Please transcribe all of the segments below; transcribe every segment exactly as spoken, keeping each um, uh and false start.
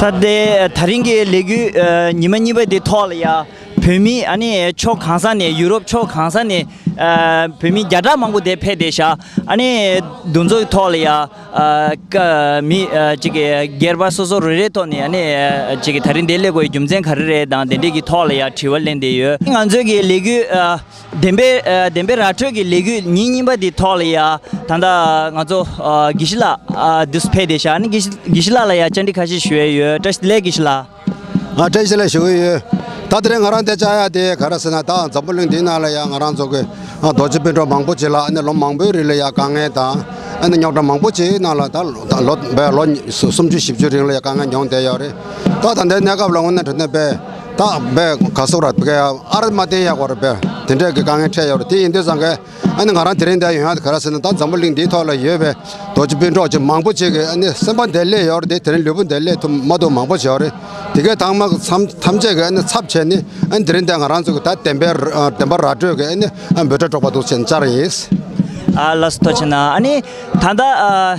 ད་ལྟའི་ད་རིང་གི་ལས་འགུལ་ཨ་ཉི་མ་གཉིས་པ་འདི་ཐོག་ལ་ཡ། བོད་མི་ཨ་ནི་ཕྱོགས་གང་ས་ནས། ཡུ་རོབ་ཕྱོགས་གང་ས་ནས་ཨ་བོད་མི་བརྒྱ་ཕྲག་མང་པོ་དེ་ཕེབས་བསྡད་ཤག་ཨ་ནི་འདུ་འཛོམས་ཐོག་ལ་ཡ། ཨ་ཀ་མི་ཨ་ཅིག་གི་སྒེར་པ་སོ་སོ་རེ་རེའི་ཐོག་ནས་ཨ་ནི་ཨ་ཅིག་གི་ད་རིང་འདིར་སླེབས་དགོས་པའི་རྒྱུ་མཚན་ག་རེ་རེད་དང་། དེ་འདྲས་ཀྱི་ཐོག་ལ་ཡ་དྲི་བ་གླེང་བསྡད་ཡོད། ང་ཚོའི་གི་ལས་འགུལ་ཨ་བདེན་པའི་ཨ་བདེན་པའི་ར་སྤྲོད་ཀྱི་ལས་འགུལ་ཉིན་གཉིས་པ་འདི་ཐོག་ལ་ཡ། ད་ལྟ་ང་ཚོ་ཨ་དགེ་བཤེས་ལགས་ཨ་འདུག་སེ་ཕེབས་བསྡད་ཤག་ཨ་ནི་དགེ་བཤེས་དགེ་བཤེས་ལགས་ལ་ཡ་བཅར་འདྲི་ཁ་ཤས་ཞུ་ཡས་ཡོད། བཀྲ་ཤིས་བདེ་ལེགས་དགེ་བཤེས་ལགས། ང་བཀྲ་ཤིས་བདེ་ལེགས་ཞུ་གི་ཡོད། ད་དེ་རིང་ང་རང་འདིར་བཅར་ཡ་དེ་ག་རེ་ཟེར་ན། ད་འཛམ་བུ་གླིང་འདིའི་ནང་ལ་ཡ་ང་རང་ཚོ་གི་ཨ་རྡོ་རྗེ་སྤུན་གྲོགས་མང་པོ་ཅིག་ལ་ཨ་ནི་ལོ་མང་པོའི་རིང་ལ་ཡ་དཀའ་ངལ་དང་ཨ་ནི་རྙོག་དྲ་མང་པོ་ཅིག་ནང་ལ་ད་ད་ལོ་བའི་ལོ་སུམ་ཅུ་བཞི་བཅུ་རིང་ལ་ཡ་དཀའ་ངལ་མྱོང་བསྡད་ཡོད་རེད། ད་ད་ལྟའི་གནས་སྐབས་ལ་དངོས་གནས་དྲང་གནས་བས་ད་བས་ག་སོག་ར་བས་ཨ་ར་མ་བསྟན་ཡག་པོ་རེད། བས་དེ་འདྲས་ཀྱི་དཀའ་ངལ་འཕྲད་ཡོད་རེད། དེ་ཡིན་དུས་ཙང་གི་ཨ་ནི་ང་རང་དེ་རིང་འདིར་ཡོང་ཡ་དེ་ག་རེ་ཟེར་ན། ད་འཛམ་བུ་གླིང་འདིའི་ཐོག་ལ་ཡོད་པའི་རྡོ་རྗེ་སྤུན་གྲོགས་ཅིག་མང་པོ་ཅིག་གིས་ཨ་ནི་སེམས་པ་འདིར་སླེབས་ཡོད་རེད། དེ་དེ་རིང་ལུས་པོ་འདིར་སླེབས་ཐུབ་མ་ཐུབ་མང་པོ་ཅིག་ཡོད་རེད། དེ་གའི་ཐང་མ་ཐམས་ཐམས་ཅད་ཀྱིས་ཨ་ནི་ཚབ་བྱས་ནས་ཨ་ནི་དེ་རིང་འདིར་ང་རང་ཚོ་གི་ད་བདེན་པའི་ར་བདེན་པ་ར་སྤྲོད་ཀྱི་ཨ་ནི་ཨ་འབོད་སྒྲ་སྒྲོག་པ་འདུག་སེ་བཅར་ཡིན། ཨ་ལགས་སོ། ཐུགས་རྗེ་གནང་། ཨ་ནི་ད་ལྟ་ཨ་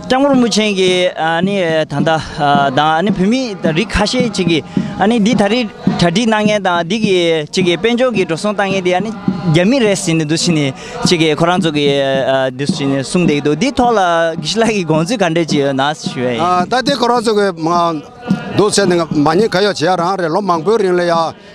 སྐྱབས་མགོན་རིན་པོ་ཆེ་གིས་ཨ་ནི་ད་ལྟ་ཨ་དང་ཨ་ནི་བོད་མི་རིགས་ཁ་ཤས་ཅིག་གིས་ཨ་ནི་འདི་ད་རེས་གྲ་སྒྲིག་གནང་མཁན་དང་འདི་གི་ཅིག་གི་དཔལ་འབྱོར་གྱི་འགྲོ་སོང་བཏང་མཁན་དེ་ཨ་ནི་རྒྱ་མི་རེད་ཟེར་ནས་འདུག་སེ་ནས་ཅིག་གི་ཁོ་རང་ཚོ་གིས་ཨ་འདུག་སེ་ནས་གསུངས་བསྡད་ཀྱི་འདུག་འདི་ཐོག་ལ་དགེ་བཤེས་ལགས་ཀྱི་དགོངས་ཚུལ་ག་འདྲས་ཅིག་ཡོད་ན་ཞུ་ཡ་ཡིན། ཨ་ད་དེ་ཁོ་རང་ཚོ་གི་མ་འདུག་ཟེར་ནས་མ་ཉེས་ཁ་གཡོགས་བྱེད་ཡ་རང་རེད། ལོ་མང་པོའི་རིང་ལ་ཡ།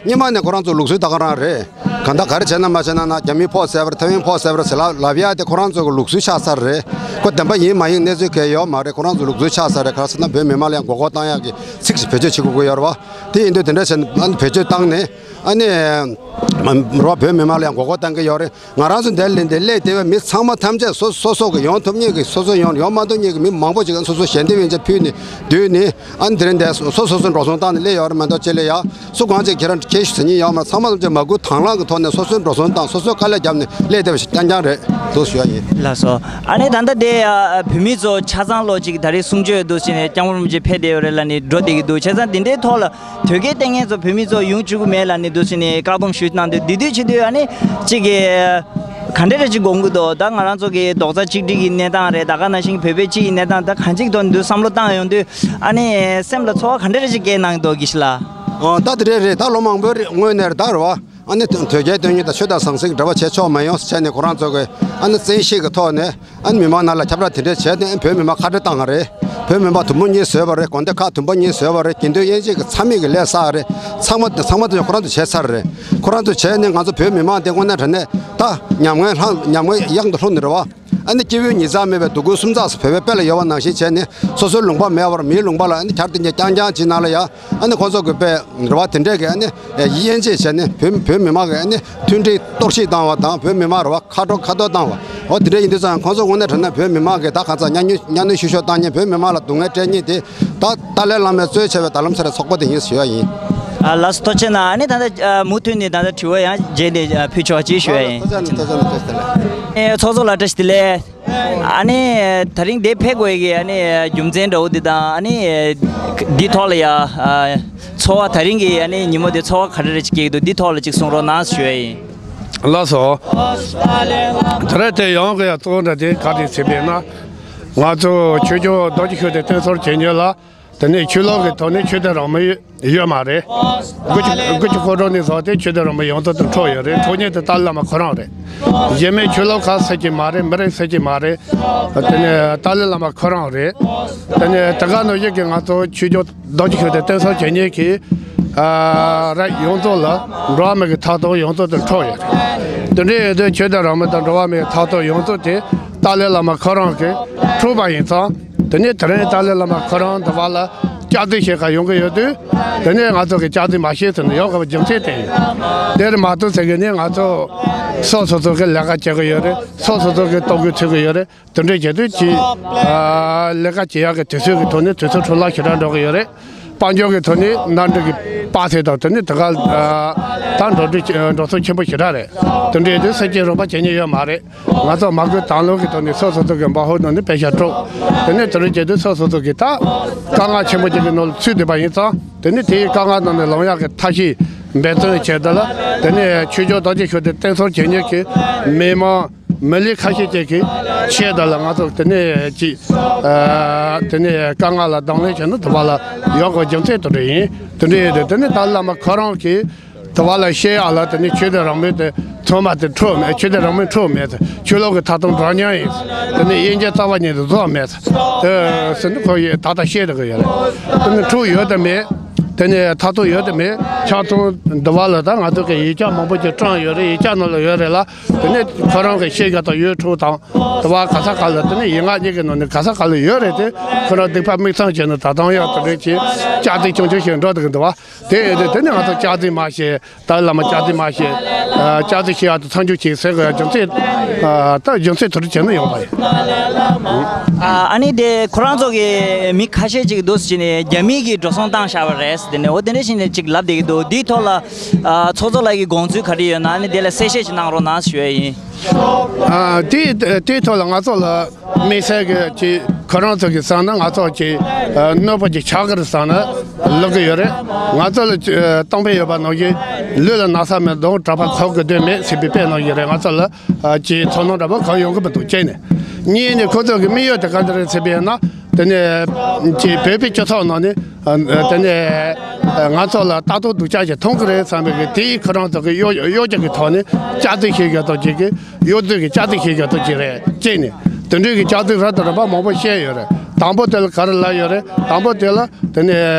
སྔོན་མ་ནས་ཁོ་རང་ཚོ་ལུགས་སྲོལ་ད་ག་རང་རེད། གང་ལྟར་ག་རེ་བྱས་ན་མ་བྱས་ན་ན་རྒྱ་མིས་ཕོག་ཟེར་བ་རེད། ཐའེ་ཝན་ཕོག་ཟེར་བ་རེད་ཟེར་ལབ་ལབ་ཡ་དེ་ཁོ་རང་ཚོ་གི་ལུགས་སྲོལ་ཆགས་ཚར་རེད། ཁོ་བདེན་པ་ཡིན་མ་ཡིན་གནས་ཚུལ་གང་ཡོད་མ་རེད། ཁོ་རང་ཚོ་ལུགས་སྲོལ་ཆགས་ཚར་རེད། ག་རེ་ཟེར་ན་བོད་མི་མང་ལ་ཡང་མགོ་སྐོར་བཏང་ཡག་གི་ཚིག་ཞིག་བེད་སྤྱོད་བྱེད་དགོས་ཀྱི་ཡོད་རེད་བ། དེ་ཡིན་དུས་དེ་འདྲ་བྱས་ནས་ཨ་ནི་བེད་སྤྱོད་བཏང་ནས་ཨ་ནི་རོ་བོད་མི་མང་ལ་ཡང་མགོ་སྐོར་བཏང་གི་ཡོད་རེད། ང་རང་ཚོ་འདིར་སླེབས་འདིར་སླེབས་བསྡད་པའི་མི་ཚང་མ་ཐམས་ཅད་སོ་སོ་སོ་གི་ཡོང་ཐུབ་མཁན་གྱི་སོ་སོ་ཡོང་ཡོང་མ་ཐུབ་མཁན་གྱི་མི་མང་པོ་ཞིག་སོ་སོ་ཞལ་འདེབས་ཡོན་ཆབ་ཕུལ་ནས་བསྡུས་ནས་ཨ་ནི་དེ་རིང་འདིར་སོ་སོ་སོ་སོ་འགྲོ་སོང་བཏང་ནས་སླེབས་ཡོད་རེད་མ་གཏོགས་ཅི་ལས་ཡ་སུ་གང་ཅིག་ཁྱེད་རང་ཁྱེད་ཞུ་ཟེར་མཁན་ཡོད་མ་རེད། ཚང་མ་ཐམས་ཅད་མ་བསྐུལ་དང་བླངས་ཀྱི་ཐོག་ནས་སོ་སོའི་འགྲོ་སོང་བཏང་སོ་སོའི་དཀའ་ལས་བརྒྱབ་ནས་སླེབས་བསྡད་པ་ཞིག་རྐྱང་རྐྱང་རེད་འདུག་ཞུ་ཡ་ཡིན། ལགས་སོ། ཨ་ནི་ད་ལྟ་དེ་ཡ་བོད་མི་ཚོ་ཆ་ཚང་ལོ་གཅིག་ད་རེས་གསུང་ཆོས་འདུག་ཟེར་ནས་སྐྱབས་མགོན་རིན་པོ་ཆེ་ཕེབས་བསྡད་ཡོད་རེད་ལབ་ནས་འགྲོ་བསྡད་ཀྱི་འདུག་བྱས་ཙང་དེ་འདྲའི་ཐོག་ལ། དོལ་རྒྱལ་བསྟེན་མཁན་ཚོ་བོད་མི་ཚོ་ཡོང་བཅུག་གི་མེད་ལབ་ནས་འདུག་ཟེར་ནས་བཀག་སྡོམ་ཞུས་གནང་དུས་འདི་དུས་ཕྱི་དུས་ཨ་ནི་གཅིག་གི་ག་འདྲ་རེ་ཅིག་དགོངས་ཀྱི་འདུག་ད་ང་རང་ཚོ་གི་རྡོག་རྩ་གཅིག་སྒྲིལ་གྱི་གནས་སྟངས་རེད། ད་ག་ནང་བཞིན་བོད་པའི་སྤྱི་ཡི་གནས་སྟངས་ད་གང་ཅིག་ཐོག་ནས་འདུག་བསམ་བློ་བཏང་ཡོང་དུས་ཨ་ནི་སེམས་ལ་ཚོར་བ་ག་འདྲ་རེ་ཅིག་སྐྱེས་གནང་གི་འདུག་དགེ་བཤེས་ལགས། ཨོ་ད་དེ་རེད་རེད། ད་ལོ་མང་པོའི་རིང་སྔོན་ནས་རེད་ད་རེད་བ། ཨ་ནི་དོལ་རྒྱལ་དོན་གཉེར་དང་ཆོས་དང་ཟང་ཟིང་འབྲེལ་བ་བྱེད་ཆོག་མ་ཡོང་ཟེར་བྱས་ནས་ཁོ་རང་ཚོ་གི་ཨ་ནི་བཙན་ཤེད་ཀྱི་ཐོག་ནས། ཨ་ནི་མི་མང་ནང་ལ་ཁྱབ་བསྒྲགས་དེ་འདྲས་བྱས་ཏེ་ཨ་ནི་བོད་མི་མང་ཁ་བྲལ་བཏང་བ་རེད། བོད་མི་མང་དུམ་བུ་གཉིས་བཟོས་པ་རེད། དགོན་སྡེ་ཁག་དུམ་བུ་གཉིས་བཟོས་པ་རེད། དགེ་འདུན་དབྱེ་འབྱེད་ཀྱི་མཚམས་མེད་ཀྱི་ལས་བསགས་རེད། ཚང་མ་ཚང་མ་དེ་ཁོ་རང་ཚོ་བྱས་ཚར་རེད། ཁོ་རང་ཚོ་བྱས་ནས་ང་ཚོ་བོད་མི་མང་དེ་དངོས་གནས་དྲང་གནས་ད་ཉམས་ངན་ལྷང་ཉམས་ངན་གཡང་དུ་ལྷུང་ནས་རེད་བ། ཨ་ནི་སྐྱེ་བོའི་ཉིས་བརྩེགས་མེད་པའི་སྡུག་ཀུན་གསུམ་བརྩེགས་སུ་བོད་པའི་དཔེ་ལ་ཡོད་པ་ནང་བཞིན་བྱས་ནས་སོ་སོའི་ལུང་པ་མེད་པར་མིའི་ལུང་པ་ལ་ཨ་ནི་གྱར་དེ་ཉིད་རྐྱང་རྐྱང་ཅིག་ནང་ལ་ཡ། ཨ་ནི་ཁོང་ཚོ་གི་དཔེ་རེད་བ་དེ་འདྲས་ཀྱི་ཨ་ནི་དབྱེ་འབྱེད་བྱས་ནས་བོད་བོད་མི་མང་གི་ཨ་ནི་མཐུན་སྒྲིལ་གཏོར་བཤིག་བཏང་བ་དང་བོད་མི་མང་རེད་བ་ཁ་འགྲོ་ཁ་འཐོར་བཏང་བ། འོ་དེ་འདྲས་ཡིན་དུས་ཙང་ཁོང་ཚོ་དངོས་གནས་དྲང་གནས་བོད་མི་མང་གི་ད་གང་ཚ་གཉའ་གནོན་གཉའ་གནོན་བཤུ་གཞོག་བཏང་མཁན་བོད་མི་མང་ལ་སྡུག་བསྔལ་སྤྲད་མཁན་དེ་ད་ཏཱ་ལའི་བླ་མས་གཙོས་བྱས་པའི་ད་ལམ་སེང་ར་ཚོགས་པ་དེ་ཡིན་ཞུ་ཡ་ཡིན། ཨ་ལགས་སོ། ཐུགས་རྗེ་གནང་། ཨ་ནི་ད་ལྟ་ཨ་མུ་མཐུད་ནས་ད་ལྟ་དྲི་བ་ཡང་རྗེས་ནས་ཨ་ཕུལ་ཆོག་ཅེས་ཞུ་ཡ་ཡིན། ཐུགས་རྗེ་གནང་། ཐུགས་རྗེ་གནང་། ཐུགས་རྗེ་གནང་། ཨེ་ཚོགས་གཙོ་ལགས་བཀྲ་ཤིས་བདེ་ལེགས། ཨ་ནི་ད་རིང་འདིར་ཕེབས་དགོས་ཀྱི་ཨ་ནི་རྒྱུ་མཚན་འདྲ་བོ་འདི་དང་ཨ་ནི་འདི་ཐོག་ལ་ཡ་ཨ་ཚོར་བ་ད་རིང་གི་ཨ་ནི་ཉིན་མོ་འདི་ཚོར་བ་ག་རེ་རེ་ཅིག་སྐྱེ་གི་འདུག་འདི་ཐོག་ལ་ཅིག་གསུང་རོགས་གནང་ཞུ་ཡ་ཡིན། ལགས་སོ། ད་རེས་དེ་ཡོང་གི་ཡ་གཙོ་བོ་འདྲ་དེ་ག་རེ་ཟེར་བས་ན། ང་ཚོ་ཆོས་རྒྱལ་རྡོ་རྗེ་ཤུགས་ལྡན་བསྟེན་གསོལ་བྱེད་མཁན་ལ། དེ་ནས་ཆོས་ལུགས་ཀྱི་ཐོག་ནས་ཆོས་དད་རང་མོས་ཡོད་མ་རེད། དགུ་བཅུ་དགུ་བཅུ་གོ་གྲངས་ནས་བཟུང་སྟེ་ཆོས་དད་རང་མོས་ཡོངས་རྫོགས་དུ་འཕྲོག་ཡོད་རེད། འཕྲོག་མཁན་དེ་ཏཱ་ལའི་བླ་མ་ཁོ་རང་རེད། གཞན་མའི་ཆོས་ལུགས་ཁག་ཟེར་གྱི་མ་རེད། མི་རིགས་ཟེར་གྱི་མ་རེད། དེ་ནས་ཏཱ་ལའི་བླ་མ་ཁོ་རང་རེད། དེ་ནས་དེ་ག་ནང་བཞིན་གྱི་ང་ཚོ་ཆོས་རྒྱལ་རྡོ་རྗེ་ཤུགས་ལྡན་བསྟེན་གསོལ་བྱེད་མཁན་གྱི་ཨ་རིགས་ཡོངས་རྫོགས་ལ་འགྲོ་བ་མི་གི་ཐོབ་ཐང་ཡོངས་རྫོགས་དེ་འཕྲོག་ཡོད་རེད། དེ་འདྲ་ཡིན་དུས་ཆོས་དད་རང་མོས་དང་འགྲོ་བ་མིའི་ཐོབ་ཐང་ཡོངས་རྫོགས་དེ་ཏཱ་ལའི་བླ་མ་ཁོ་རང་གིས་འཕྲོག་པ་ཡིན་ཙང་། དེ་ནས་དེ་རིང་ཏཱ་ལའི་བླ་མ་ཁོ་རང་འདི་བ་ལ་སྐྱག་རྫུན་བཤད་ག་ཡོང་གི་ཡོད་དུས། དེ་ནས་ང་ཚོ་གིས་སྐྱག་རྫུན་མ་བཤད་ཟེར་ནས་ཡོང་དགོས་པའི་རྒྱུ་མཚན་དེ་ཡིན། དེར་མ་གཏོགས་ཟེར་གི་ནི་ང་ཚོ་སོ་སོ་སོ་གི་ལས་ཀ་བྱེད་གི་ཡོད་རེད། སོ་སོ་སོ་གི་ལྟོ་གོས་འཚོལ་གི་ཡོད་རེད། དེ་འདྲ་བྱེད་དུས་ཀྱི་ཨ་ལས་ཀ་བྱེད་ཡག་གི་དུས་ཚོད་ཀྱི་ཐོག་ནས་དུས་ཚོད་འཕྲོ་བརླག་ཞེ་དྲག་འགྲོ་གི་ཡོད་རེད། དཔལ་འབྱོར་གྱི་ཐོག་ནས་ནང་འགྲིག་གི་དཔའ་ཐེ་དང་དེ་ནི་དེ་ག་ཨ་ད་འགྲོ་འགྲོ་འགྲོ་སོང་ཆེན་པོ་ཞེ་དྲག་རེད། དེ་འདྲ་ཡིན་དུས་སེམས་ཅན་རོགས་པ་བྱེད་མཁན་ཡོད་མ་རེད། ང་ཚོ་མ་བསྐུལ་དང་བླངས་ཀྱི་ཐོག་ནས་སོ་སོ་སོ་གི་འབའ་ཧོ་ནང་ནས་པེ་ཤ་དཀྲོག་དེ་ནས་དེ་རིང་བྱེད་དུས་སོ་སོ་སོ་གི་ད་དཀའ་ངལ་ཆེན་པོ་ཅིག་གི་ནང་ལ་ཚུད་བསྡད་པ་ཡིན་ཙང་། དེ་ནས་དེའི་དཀའ་ངལ་ནང་ནས་ལངས་ཡག་གི་ཐབས་ཤེས་འབད་བརྩོན་བྱས་ཏེ་ལ། དེ་ནས་ཆོས་རྒྱལ་རྡོ་རྗེ་ཤུགས་ལྡན་བསྟེན་གསོལ་བྱེད་མཁན་གྱི་མི་མང་ མི་ལུས་ཁ་ཤས་ཅིག་གིས་ཆེད་དུ་ལ་ང་ཚོ་དེ་ནས་ཅིག་དེ་ནས་དཀའ་ངལ་ལ་གདོང་ལེན་བྱས་ན་དུ་བ་ལ་ཡོག་གི་རྒྱུ་མཚན་དུ་རེད་ཡིན། དེ་འདྲ་ཡོད་དུས་དེ་ནས་ཏཱ་ལའི་བླ་མ་ཁོ་རང་གིས་དུ་བ་ལ་བཤད་ཡག་ལ་དེ་ནས་ཆོས་དད་རང་མོས་དེ་ཚང་མ་དེ་འཕྲོད་མེད། ཆོས་དད་རང་མོས་འཕྲོད་མེད། ཆོས་ལུགས་ཀྱི་ཐ་སྟོང་འདྲ་མཉམ་ཡིན། དེ་ནས་དབྱེ་འབྱེད་རྩ་བ་ཉིད་དུ་བཟོ་མེད། དེ་ཟེར་ནས་ཁོ་ཡིས་ད་ལྟ་བཤད་བསྡད་ཀྱི་ཡོད་རེད། དེ་ནས་འཕྲོད་ཡོད་དམ་མེད། དེ་ནས་ཐ་སྟོང་ཡོད་དམ་མེད། ཆ་ཚང་དུ་བ་ལ་ད་ང་ཚོ་གི་ཡིག་ཆ་མང་པོ་ཅིག་བཀྲམ་ཡོད་རེད། ཡིག་ཆ་ནང་ལ་ཡོད་རེད་ལ། དེ་ནས་ཁོ་རང་གི་ཤེས་རྒྱ་དང་ཡོད་ཕྲུག་དང་དུ་བ་ག་ས་ག་ལ་དེ་ནས་ཡིན་ངག་གཉིས་ཀྱི་ནང་ནས་ག་ས་ག་ལ་ཡོད་རེད་དེ། ཁོ་རང་སྡིག་པ་མིག་ཚང་བྱས་ནས་ད་དུང་ཡང་དེ་འདྲ་ཅིག་སྐྱག་རྫུན་ཆུང་ཆུང་ཞིག་འགྲོ་འདུག་གི་འདུག་བ། དེ་ཡིན་དུས་དེ་ནས་ང་ཚོ་སྐྱག་རྫུན་མ་བཤད། ཏཱ་ལའི་བླ་མ་སྐྱག་རྫུན་མ་བཤད། ཨ། སྐྱག་རྫུན་བཤད་ཡག་དེ་མཚམས་འཇོག་བྱེད་ཟེར་དགོས་ཡག་རྒྱུ་མཚན། ཨ། ད་རྒྱུ་མཚན་དེ་འདྲ་བྱས་ནས་ཡོང་བ་ཡིན། ཨ། ཨ་ནི་དེ་ཁོ་རང་ཚོ་གི་མི་ཁ་ཤས་ཅིག་འདུག་ཟེར་ནས་རྒྱ་མི་གིས་འགྲོ་སོང་བཏང་བཞག་པ་རེད་ཟེར་ནས། འོ་དེ་འདྲ་བྱས་ནས་ཅིག་ལབ་བསྡད་ཀྱི་འདུག། དེའི་ཐོག་ལ། ཨ། ཚོགས་གཙོ་ལགས་ཀྱི་དགོངས་ཚུལ་ག་རེ་ཡོད་ན། ཨ་ནི་དེ་ལ་གསལ་བཤད་ཅིག་གནང་རོགས་གནང་ཞུ་ཡ་ཡིན། ཨ། དེའི་དེའི་ཐོག་ལ་ང་ཚོ་ལ་དམིགས་བསལ་གྱི་ཅིག་ཁོ་རང་ཚོ་གི་བསམ་ན་ང་ཚོ་ཅིག་ཨ། གནོད་པ་ཅིག་ཆགས་ཀྱི་རེད་བསམ་ན་ལབ་ཀྱི་ཡོད་རེད། ང་ཚོ་ལ་ཅིག་ཨ། གཏོང་ཕོད་ཡོད་པ་ནང་བཞིན་ལུས་ལ་ན་ཚ་མེད། གདོང་གྲགས་པ་ཁོག་གི་སྡོད་མེད་ཟེར་བའི་དཔེ་ནང་བཞིན་རེད། ང་ཚོ་ལ་ཨ། ཅིག་ཚོར་སྣང་འདྲ་པོ་གང་ཡོང་གི་མི་འདུག། གཅིག་ནས། གཉིས་ནས་ཁོ་ཚོ་གི་དམིགས་ཡུལ་དེ་ག་འདྲ་རེད་ཟེར་བས་ན། དེ་ནས་ཅིག་བོད་པའི་སྤྱི་ཚོགས་ནང་ནས་ཨ། དེ་ནས་ང་ཚོ་ལ་ལྟ་རྟོག་སྡུག་ཅག་ཅིག་མཐོང་གི་རེད་བསམ་པའི་གི་དེའི་ཁོ་རང་ཚོ་གི་གཡོ་གཡོ་སྒྱུ་གི་ཐོག་ནས་སྐྱག་རྫུན་བཤད་ཡག་དང་ཅིག་གི་གཡོ་རྫུན་གི་སྐྱག་རྫུན་བཤད་ཡག་དང་ཅིག་རེད། གཅིག་ནས་དེ་འདྲའི་གི་སྐྱག་རྫུན་རབ་དང་རིམ་པ་མང་པོ་བཤད་ཡོད་རེད། དང་པོ་དེ་ལ་ག་རེ་ལབ་ཡོད་རེད། དང་པོ་དེ་ལ་དེ་ནས་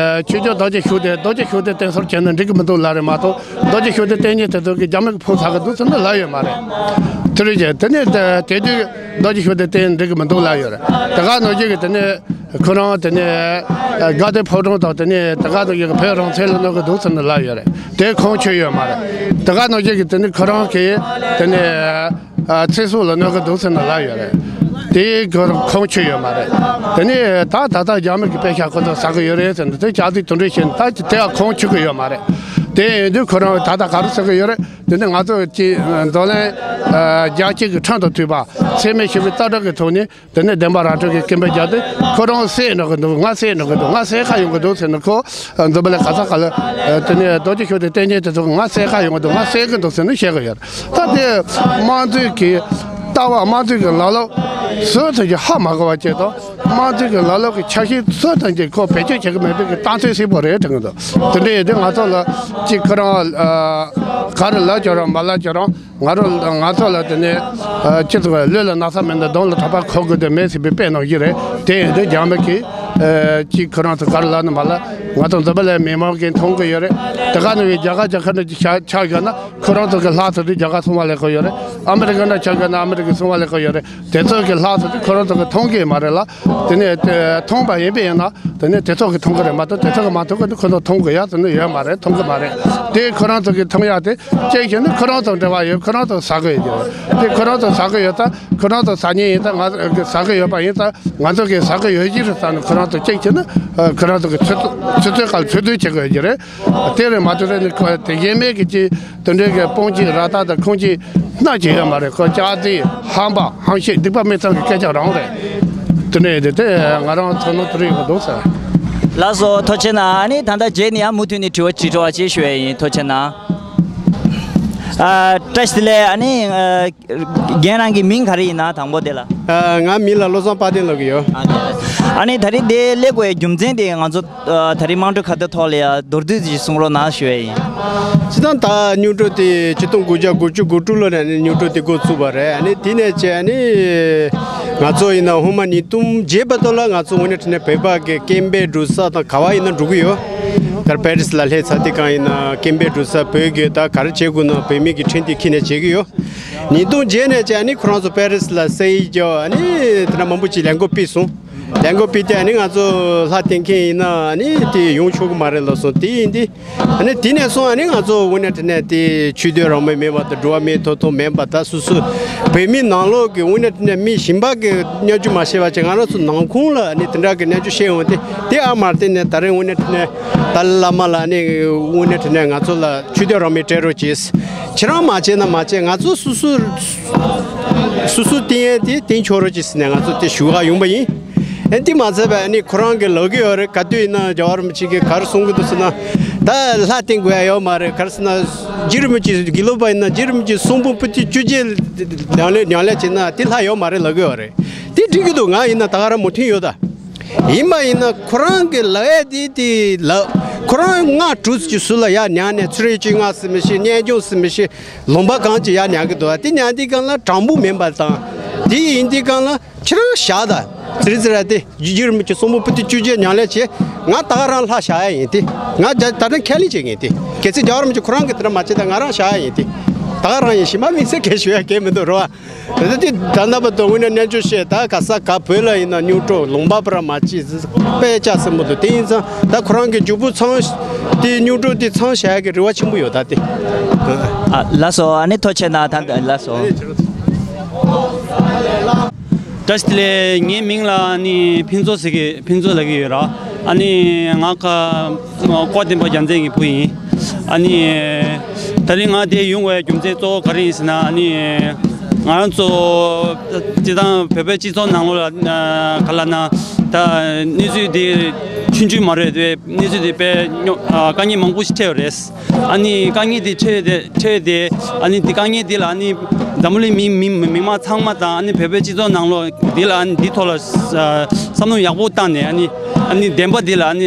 ཆོས་རྒྱལ་རྡོ་རྗེ་ཤུགས་ལྡན། རྡོ་རྗེ་ཤུགས་ལྡན་བསྟེན་གསོལ་བྱས་ན་འགྲིག་གི་མི་འདུག་ལབ་རེད་མ་གཏོགས། རྡོ་རྗེ་ཤུགས་ལྡན་བསྟེན་མཁན་དེ་ཚོ་གི་རྒྱ་མི་གི་ཕུང་ཚར་གི་འདུག་ཟེར་ནས་ལབ་ཡོད་མ་རེད། དེ་རེད་ཅེ། དེ་ནས་དེ་དེ་དུས་རྡོ་རྗེ་ཤུགས་ལྡན་བསྟེན་འགྲིག་གི་མི་འདུག་ལབ་ཡོད་རེད། དེ་ག་ནང་བཞིན་གི་དེ་ནས་ཁོ་རང་དེ་ནས་དགའ་ལྡན་ཕོ་བྲང་དང་། དེ་ནས་དེ་ག་ནང་བཞིན་གི་བོད་རང་བཙན་ལ་གནོད་གི་འདུག་ཟེར་ནས་ལབ་ཡོད་རེད། དེ་ཁུངས་འཁྱོལ་ཡོད་མ་རེད། དེ་ག་ནང་བཞིན་གི་དེ་ནས་ཁོ་རང་གིས་དེ་ནས་ཚེ་སྲོག་ལ་གནོད་གི་འདུག་ཟེར་ནས་ལབ་ཡོད་རེད། དེ་ཁོ་རང་ཁུངས་འཁྱོལ་ཡོད་མ་རེད། དེ་ནས་ད་ད་ལྟ་རྒྱ་མི་གི་པེ་ཤག་ཁོ་ཚོ་ཟ་གི་ཡོད་རེད་ཟེར་ནས་དེ་སྐྱག་རྫུན་དེ་འདྲ་བཤད་ནས་ད་དེ་ཡང་ཁུངས་འཁྱོལ་གི་ཡོད་མ་རེད། དེ་ཡིན་དུས་ཁོ་རང་ད་ལྟ་ག་རེ་ཟེར་གི་ཡོད་རེད། དེ་ནས་ང་ཚོ་གི་འཛམ་གླིང་རྒྱལ་སྤྱི་གི་ཁྲིམས་དང་མཐུན་པ། འཚེ་མེད་ཞི་བའི་རྩ་ཁྲིམས་ཀྱི་ཐོག་ནས་དེ་ནས་བདེན་པ་ར་སྤྲོད་ཀྱི་སྐད་འབོད་རྒྱག་དུས་ཁོ་རང་བསད་ནོ་གི་འདུག། ང་བསད་ནོ་གི་འདུག། ང་བསད་ཁ་ཡོང་གི་འདུག་ཟེར་ནས། ཁོ་འཛམ་བུ་གླིང་ག་ས་ག་ལ་དེ་ནས་རྡོ་རྗེ་ཤུགས་ལྡན་བསྟེན་མཁན་དེ་ཚོ་ང་བསད་ཁ་ཡོང་གི་འདུག། ང་བསད་གི་འདུག་ཟེར་ནས་བཤད་གི་ཡོད། ད་དེ་དམངས་གཙོའི་གི་ལྟ་བ། དམངས་གཙོའི་གི་ལམ་ལུགས་སུ་ཐོན་གྱི་ཧ་མ་གོ་བ་བྱས་དང་། དམངས་གཙོའི་གི་ལམ་ལུགས་ཀྱི་འཆར་གཞི་སུ་ཐོན་གྱི་ཁོ་བེད་སྤྱོད་བྱེད་གི་མེད་པའི་གི་རྟགས་མཚན་གསལ་པོ་རེད་དྲན་གི་འདུག། དེ་འདྲ་ཡིན་དུས་ང་ཚོ་ལ་གཅིག་ཁོ་རང་ཨ་ག་རེ་ལབ་ཀྱང་རུང་མ་ལབ་ཀྱང་རུང་། ང་རང་ང་ཚོ་ལ་དེ་ནས་ཨ་ཅི་ཟེར་བ། ལུས་ལ་ན་ཚ་མེད་ན་གདོང་ལ་གྲགས་པ་ཁོག་གི་སྡོད་མེད་ཟེར་བའི་དཔེ་ནང་བཞིན་རེད། དེ་ཡིན་དུས་རྒྱ་མི་གིས་ཨ་གཅིག་ཁོ་རང་ཚོ་ག་རེ་ལབ་ན་མ་ལབ། ང་ཚོ་འཛམ་བུ་གླིང་མི་མང་གིས་མཐོང་གི་ཡོད་རེད། དེ་ག་ནང་བཞིན་རྒྱ་གར་རྒྱལ་ཁབ་ནང་ཆ་ཆ་བཞག་ན། ཁོ་རང་ཚོ་གི་ལྷག་ཙམ་དུ་རྒྱ་གར་སྲུང་བ་ལས་ཁུངས་ཡོད་རེད། ཨ་མི་རི་ཀ་ནང་ཆ་བཞག་ན་ཨ་མི་རི་ཀའི་སྲུང་བ་ལས་ཁུངས་ཡོད་རེད། དེ་ཚོ་གི་ལྷག་ཙམ་དུ་ཁོ་རང་ཚོ་གི་མཐོང་གི་མ་རེད་ལ། དེ་ནས་དེ་མཐོང་བ་ཡིན་པ་ཡིན་ན། དེ་ནས་དེ་ཚོ་གི་མཐོང་གི་རེད་མ་གཏོགས། དེ་ཚོ་གི་མ་མཐོང་གི་འདུག། ཁོ་ཚོ་མཐོང་གི་ཡ་ཟེར་ནི་ཡོད་མ་རེད། མཐོང་གི་མ་རེད། དེ་ཁོ་རང་ཚོ་གི་མཐོང་ཡ་དེ་གཅིག་བྱས་ན་ཁོ་རང་ཚོ་འབྲེལ་བ་ཡོད། ཁོ་རང་ཚོ་ཟ་གི་ཡོད་རེད། དེ་ཁོ་རང་ཚོ་ཟ་གི་ཡོད་ཙང་། ཁོ་རང་ཚོ་ཟ་མཁན་ཡིན་ཙང་། ང་ཟ་གི་ཡོད་པ་ཡིན་ཙང་། ང་ཚོ་གི་ཟ་གི་ཡོད་ཀྱི་རེད་བསམ་ནས་ཁོ་རང་ཚོ་གཅིག་བྱས་ན་ཁོ་རང་ཚོ་གི་ཆུ་ཚོད་ཆུ་ཚོད་སྐབས་ཆུ་ཚོད་བྱེད་གི་ཡོད་ཀྱི་རེད། དེ་རེད་མ་གཏོགས་རེད་ནི་ཁོ་དེ་གཞན་མེད་གི་ཅིག་དེ་འདྲའི་གི་དཔུང་གཅིག་ར་ཏ་དང་ཁུངས་གཅིག་སྣ་གཅིག་ཡོད་མ་རེད། ཁོ་སྐྱག་རྫུན། ཧམ་པ། ཧམ་བཤད། སྡིག་པ་མི་ཚང་གི་སྐད་ཆ་རང་རེད། དེ་འདྲ་ཡིན་དུས་དེ་ང་རང་ཚོ་ནོར་དེ་རིགས་ཡོད་འདུག་ཟེར། ལགས་སོ། ཐུགས་རྗེ་གནང་། ཨ་ནི་ད་ལྟ་རྗེས་ནས་ཡང་མུ་མཐུད་ནས་དྲི་བ་དྲི་དྲི་བ་ཅིག་ཞུ་ཡ་ཡིན། ཐུགས་རྗེ་གནང་། ཨ། བཀྲ་ཤིས་བདེ་ལེགས། ཨ་ནི་ཨ། རྒན་རང་གི་མིང་ག་རེ་ཡིན་ན། དང་པོ་དེ་ལ། ཨ། ང་མིང་ལ་བློ་བཟང་དཔལ་ལྡན་ལབ་ཀྱི་ཡོད། ཨ་ནི། ཨ་ནི་ད་རེས་འདི་སླེབས་དགོས་ཡའི་རྒྱུ་མཚན་དེ་ང་ཚོ་ཨ། ད་རེས་དམངས་ཁྲོད་ཁ་བརྡའི་ཐོག་ལ་ཡ་མདོར་བསྡུས་ཅིག་གསུང་རོགས་གནང་ཞུ་ཡ་ཡིན། སྤྱིར་བཏང་ད་རྙོག་དྲ་དེ་ཆིག་སྟོང་དགུ་བརྒྱ་དགུ་བཅུ་གོ་དྲུག་ལོ་ནས་ནི་རྙོག་དྲ་དེ་འགོ་བཙུགས་པ་རེད། ཨ་ནི་དེ་ནས་བྱས་ཨ་ནི་ང་ཚོ་ཡིན་ན་སྔོན་མ་ཉིས་སྟོང་བརྒྱད་བར་དུ་ལ་ང་ཚོ་དངོས་གནས་དྲང་གནས་བོད་པ་གི་སྐད་འབོད་འགྲོ་ས་དང་ག་བ་ཡིན་ན་འགྲོ་གི་ཡོད། ད་པེ་རི་སི་ལ་སླེབས་ཚར་དུས་སྒང་ཡིན་ན་སྐད་འབོད་འགྲོ་ས་བོད་ཀྱི་ད་ག་རེ་བྱེད་དགོས་ན་བོད་མི་གི་འཕྲིན་དེ་ཁྱེར་ནས་བྱེད་ཀྱི་ཡོད། ཉིས་སྟོང་བརྒྱད་ནས་བྱས་ཨ་ནི་ཁོ་རང་ཚོ་པེ་རི་སི་ལ་སེ་ཡི་ཀྱོ་ཨ་ནི་དེ་འདྲ་མང་པོ་ཅིག་ལས་འགུལ་སྤེལ་སོང་། ལས་འགུལ་སྤེལ་ཏེ་ཨ་ནི་ང་ཚོ་ལྷ་བསྟེན་མཁན་ཡིན་ན་ཨ་ནི་དེ་ཡོང་ཆོག་གི་མ་རེད་ལབ་སོང་། དེ་ཡིན་དུས་ཨ་ནི་དེ་ནས་བཟུང་ཨ་ནི་ང་ཚོ་དངོས་གནས་དྲང་གནས་དེ་ཆོས་དད་རང་མོས་མེད་པ་དང་། འགྲོ་བ་མིའི་ཐོབ་ཐང་མེད་པ་དང་། སོ་སོ་བོད་མིའི་ནང་ལོགས་ཀྱི་དངོས་གནས་དྲང་གནས་མི་གཞན་པ་གི་བརྙས་བཅོས་མ་བྱས་པ་བྱས་ང་རང་ཚོ་ནང་ཁོངས་ལ་ཨ་ནི་དེ་འདྲ་གི་བརྙས་བཅོས་བྱས་ཡོང་དུས། དེ་ཨ་མར་བརྟེན་ནས་ད་རེས་དངོས་གནས་དྲང་གནས་ཏཱ་ལའི་བླ་མ་ལ་ཨ་ནི་དངོས་གནས་དྲང་གནས་ང་ཚོ་ལ་ཆོས་དད་རང་མོས་སྤྲད་རོགས་གྱིས། ཁྱེད་རང་མ་བྱས་ན་མ་བྱས། ང་ཚོ་སོ་སོ་སོ་སོ་བསྟེན་ཡས་དེ་བསྟེན་ཆོག་རོགས་གྱིས་ཟེར་ནས་ང་ཚོ་དེ་ཞུ་ག་ཡོང་པ་ཡིན། ཨེ་འདི་མ་ཚད་པ་ཨ་ནི་ཁོ་རང་གིས་ལབ་ཀྱི་ཡོད་རེད། ག་དུས་ཡིན་ན་རྒྱལ་བ་རིན་པོ་ཆེ་གིས་ག་རེ་གསུང་གི་འདུག་ཟེར་ན། ད་ ཨ་ལྷ་བསྟེན་དགོས་ཡ་ཡོད་མ་རེད། ག་རེ་ཟེར་ན་རྗེ་རིན་པོ་ཆེ་དགེ་ལུགས་པ་ཡིན་ན་རྗེ་རིན་པོ་ཆེ་གསུང་འབུམ་པོ་ཏི་བཅོ་བརྒྱད་ཉམས་ལེན་ཉམས་ལེན་བྱས་ན་དེ་ལྷ་ཡོད་མ་རེད་ལབ་གི་ཡོད་རེད། དེ་འགྲིག་གི་འདུག་ང་ཡིན་ན་ད་ག་རང་མོས་མཐུན་ཡོད་ད། ཡིན་པ་ཡིན་ན་ཁོ་རང་གི་ལབ་ཡ་དེ་དེ་ལབ། ཁོ་རང་སྔགས་དྲུག་ཅུ་ཟུར་ལ་ཡར་ཉར་ནས་ཚུ་རོལ་ཅིག་སྔགས་ཟེར་མི་ཤེས། རྣལ་འབྱོར་ཟེར་མི་ཤེས། ལུང་པ་གང་ཅིག་ཡར་ཉར་གི་འདུག་དེ་ཉར་དུས་སྒང་ལ་དྲང་པོ་མིན་པ་དང་། དེ་ཡིན་དུས་སྒང་ལ་ཁྱེད་རང་བཞག་ད། ཟེར་ཟེར་ར་དེ་རྗེ་རིན་པོ་ཆེ་གསུང་འབུམ་པོ་ཏི་བཅོ་བརྒྱད་ཉམས་ལེན་བྱས། ང་ད་ག་རང་ལྷ་བཞག་ཡ་ཡིན་དེ། ང་ད་ད་ལྟ་ཁས་ལེན་བྱེད་ངེས་དེ། གལ་སྲིད་རྒྱལ་བ་རིན་པོ་ཆེ་ཁོ་རང་གི་དེ་འདྲ་མ་བྱས་ད་ང་རང་བཞག་ཡ་ཡིན་དེ། ད་ག་རང་ཡིན། ཞི་མ་མི་ཚེ་གས་ཞུ་ཡ་གས་མི་འདུག་རོ། ད་ལྟ་དེ་ད་ལྟ་བར་དུ་དངོས་གནས་རྣལ་འབྱོར་བཤད་ད་ག་ས་ག་བོད་ལ་ཡིན་ན་རྙིང་གྲོགས་ལུང་པ་པར་མ་བྱེད་དཔེ་ཆ་ཟེར་མི་འདུག་དེ་ཡིན་ཙང་ད་ཁོ་རང་གི་མཇུག་པོ་ཚང་དེ་རྙིང་གྲོགས་དེ་ཚང་བཞག་ཡ་གི་རེ་བ་ཆེན་པོ་ཡོད་ད་དེ། ཨ་ལགས་སོ། ཨ་ནི་ཐུགས་རྗེ་གནང་ད་ལགས་སོ། བཀྲ་ཤིས་བདེ་ལེགས། ངའི་མིང་ལ་ཨ་ནི་ཕུན་ཚོགས་ཟེར་གི་ཕུན་ཚོགས་ལབ་ཀྱི་ཡོད་ར། ཨ་ནི་ང་ཁ་ཀོ་བསྟན་པ་རྒྱལ་མཚན་གྱི་བུ་ཡིན། ཨ་ནི་ད་རིང་ང་དེ་ཡོང་བའི་རྒྱུ་མཚན་གཙོ་བོ་ག་རེ་ཡིན་ཟེར་ན། ཨ་ནི་ང་རང་ཚོ་སྤྱི་བཏང་བོད་པའི་སྤྱི་ཚོགས་ནང་ལོགས་ལ་ག་ལབ་ན་ད་གནས་ཚུལ་དེ་ཆུང་ཆུང་མ་རེད་དེ། གནས་ཚུལ་དེ་དཔེ་རྙོག་ཨ་དཀའ་ངལ་མང་པོ་ཞིག་འཕྲད་ཡོད་རེད། ཨ་ནི་དཀའ་ངལ་དེ་འཕྲད་དེ་འཕྲད་དེ་ཨ་ནི་དེ་དཀའ་ངལ་དེ་ལ་ཨ་ནི་འཛམ་བུ་གླིང་མི་མི་མི་མང་ཚང་མ་དང་ཨ་ནི་བོད་པའི་སྤྱི་ཚོགས་ནང་ལོགས་དེ་ལ་ཨ་ནི་དེ་ཐོག་ལ་ཨ་བསམ་བློ་ཡག་པོ་བཏང་ནས་ཨ་ནི་ཨ་ནི་བདེན་པ་དེ་ལ་ཨ་ནི་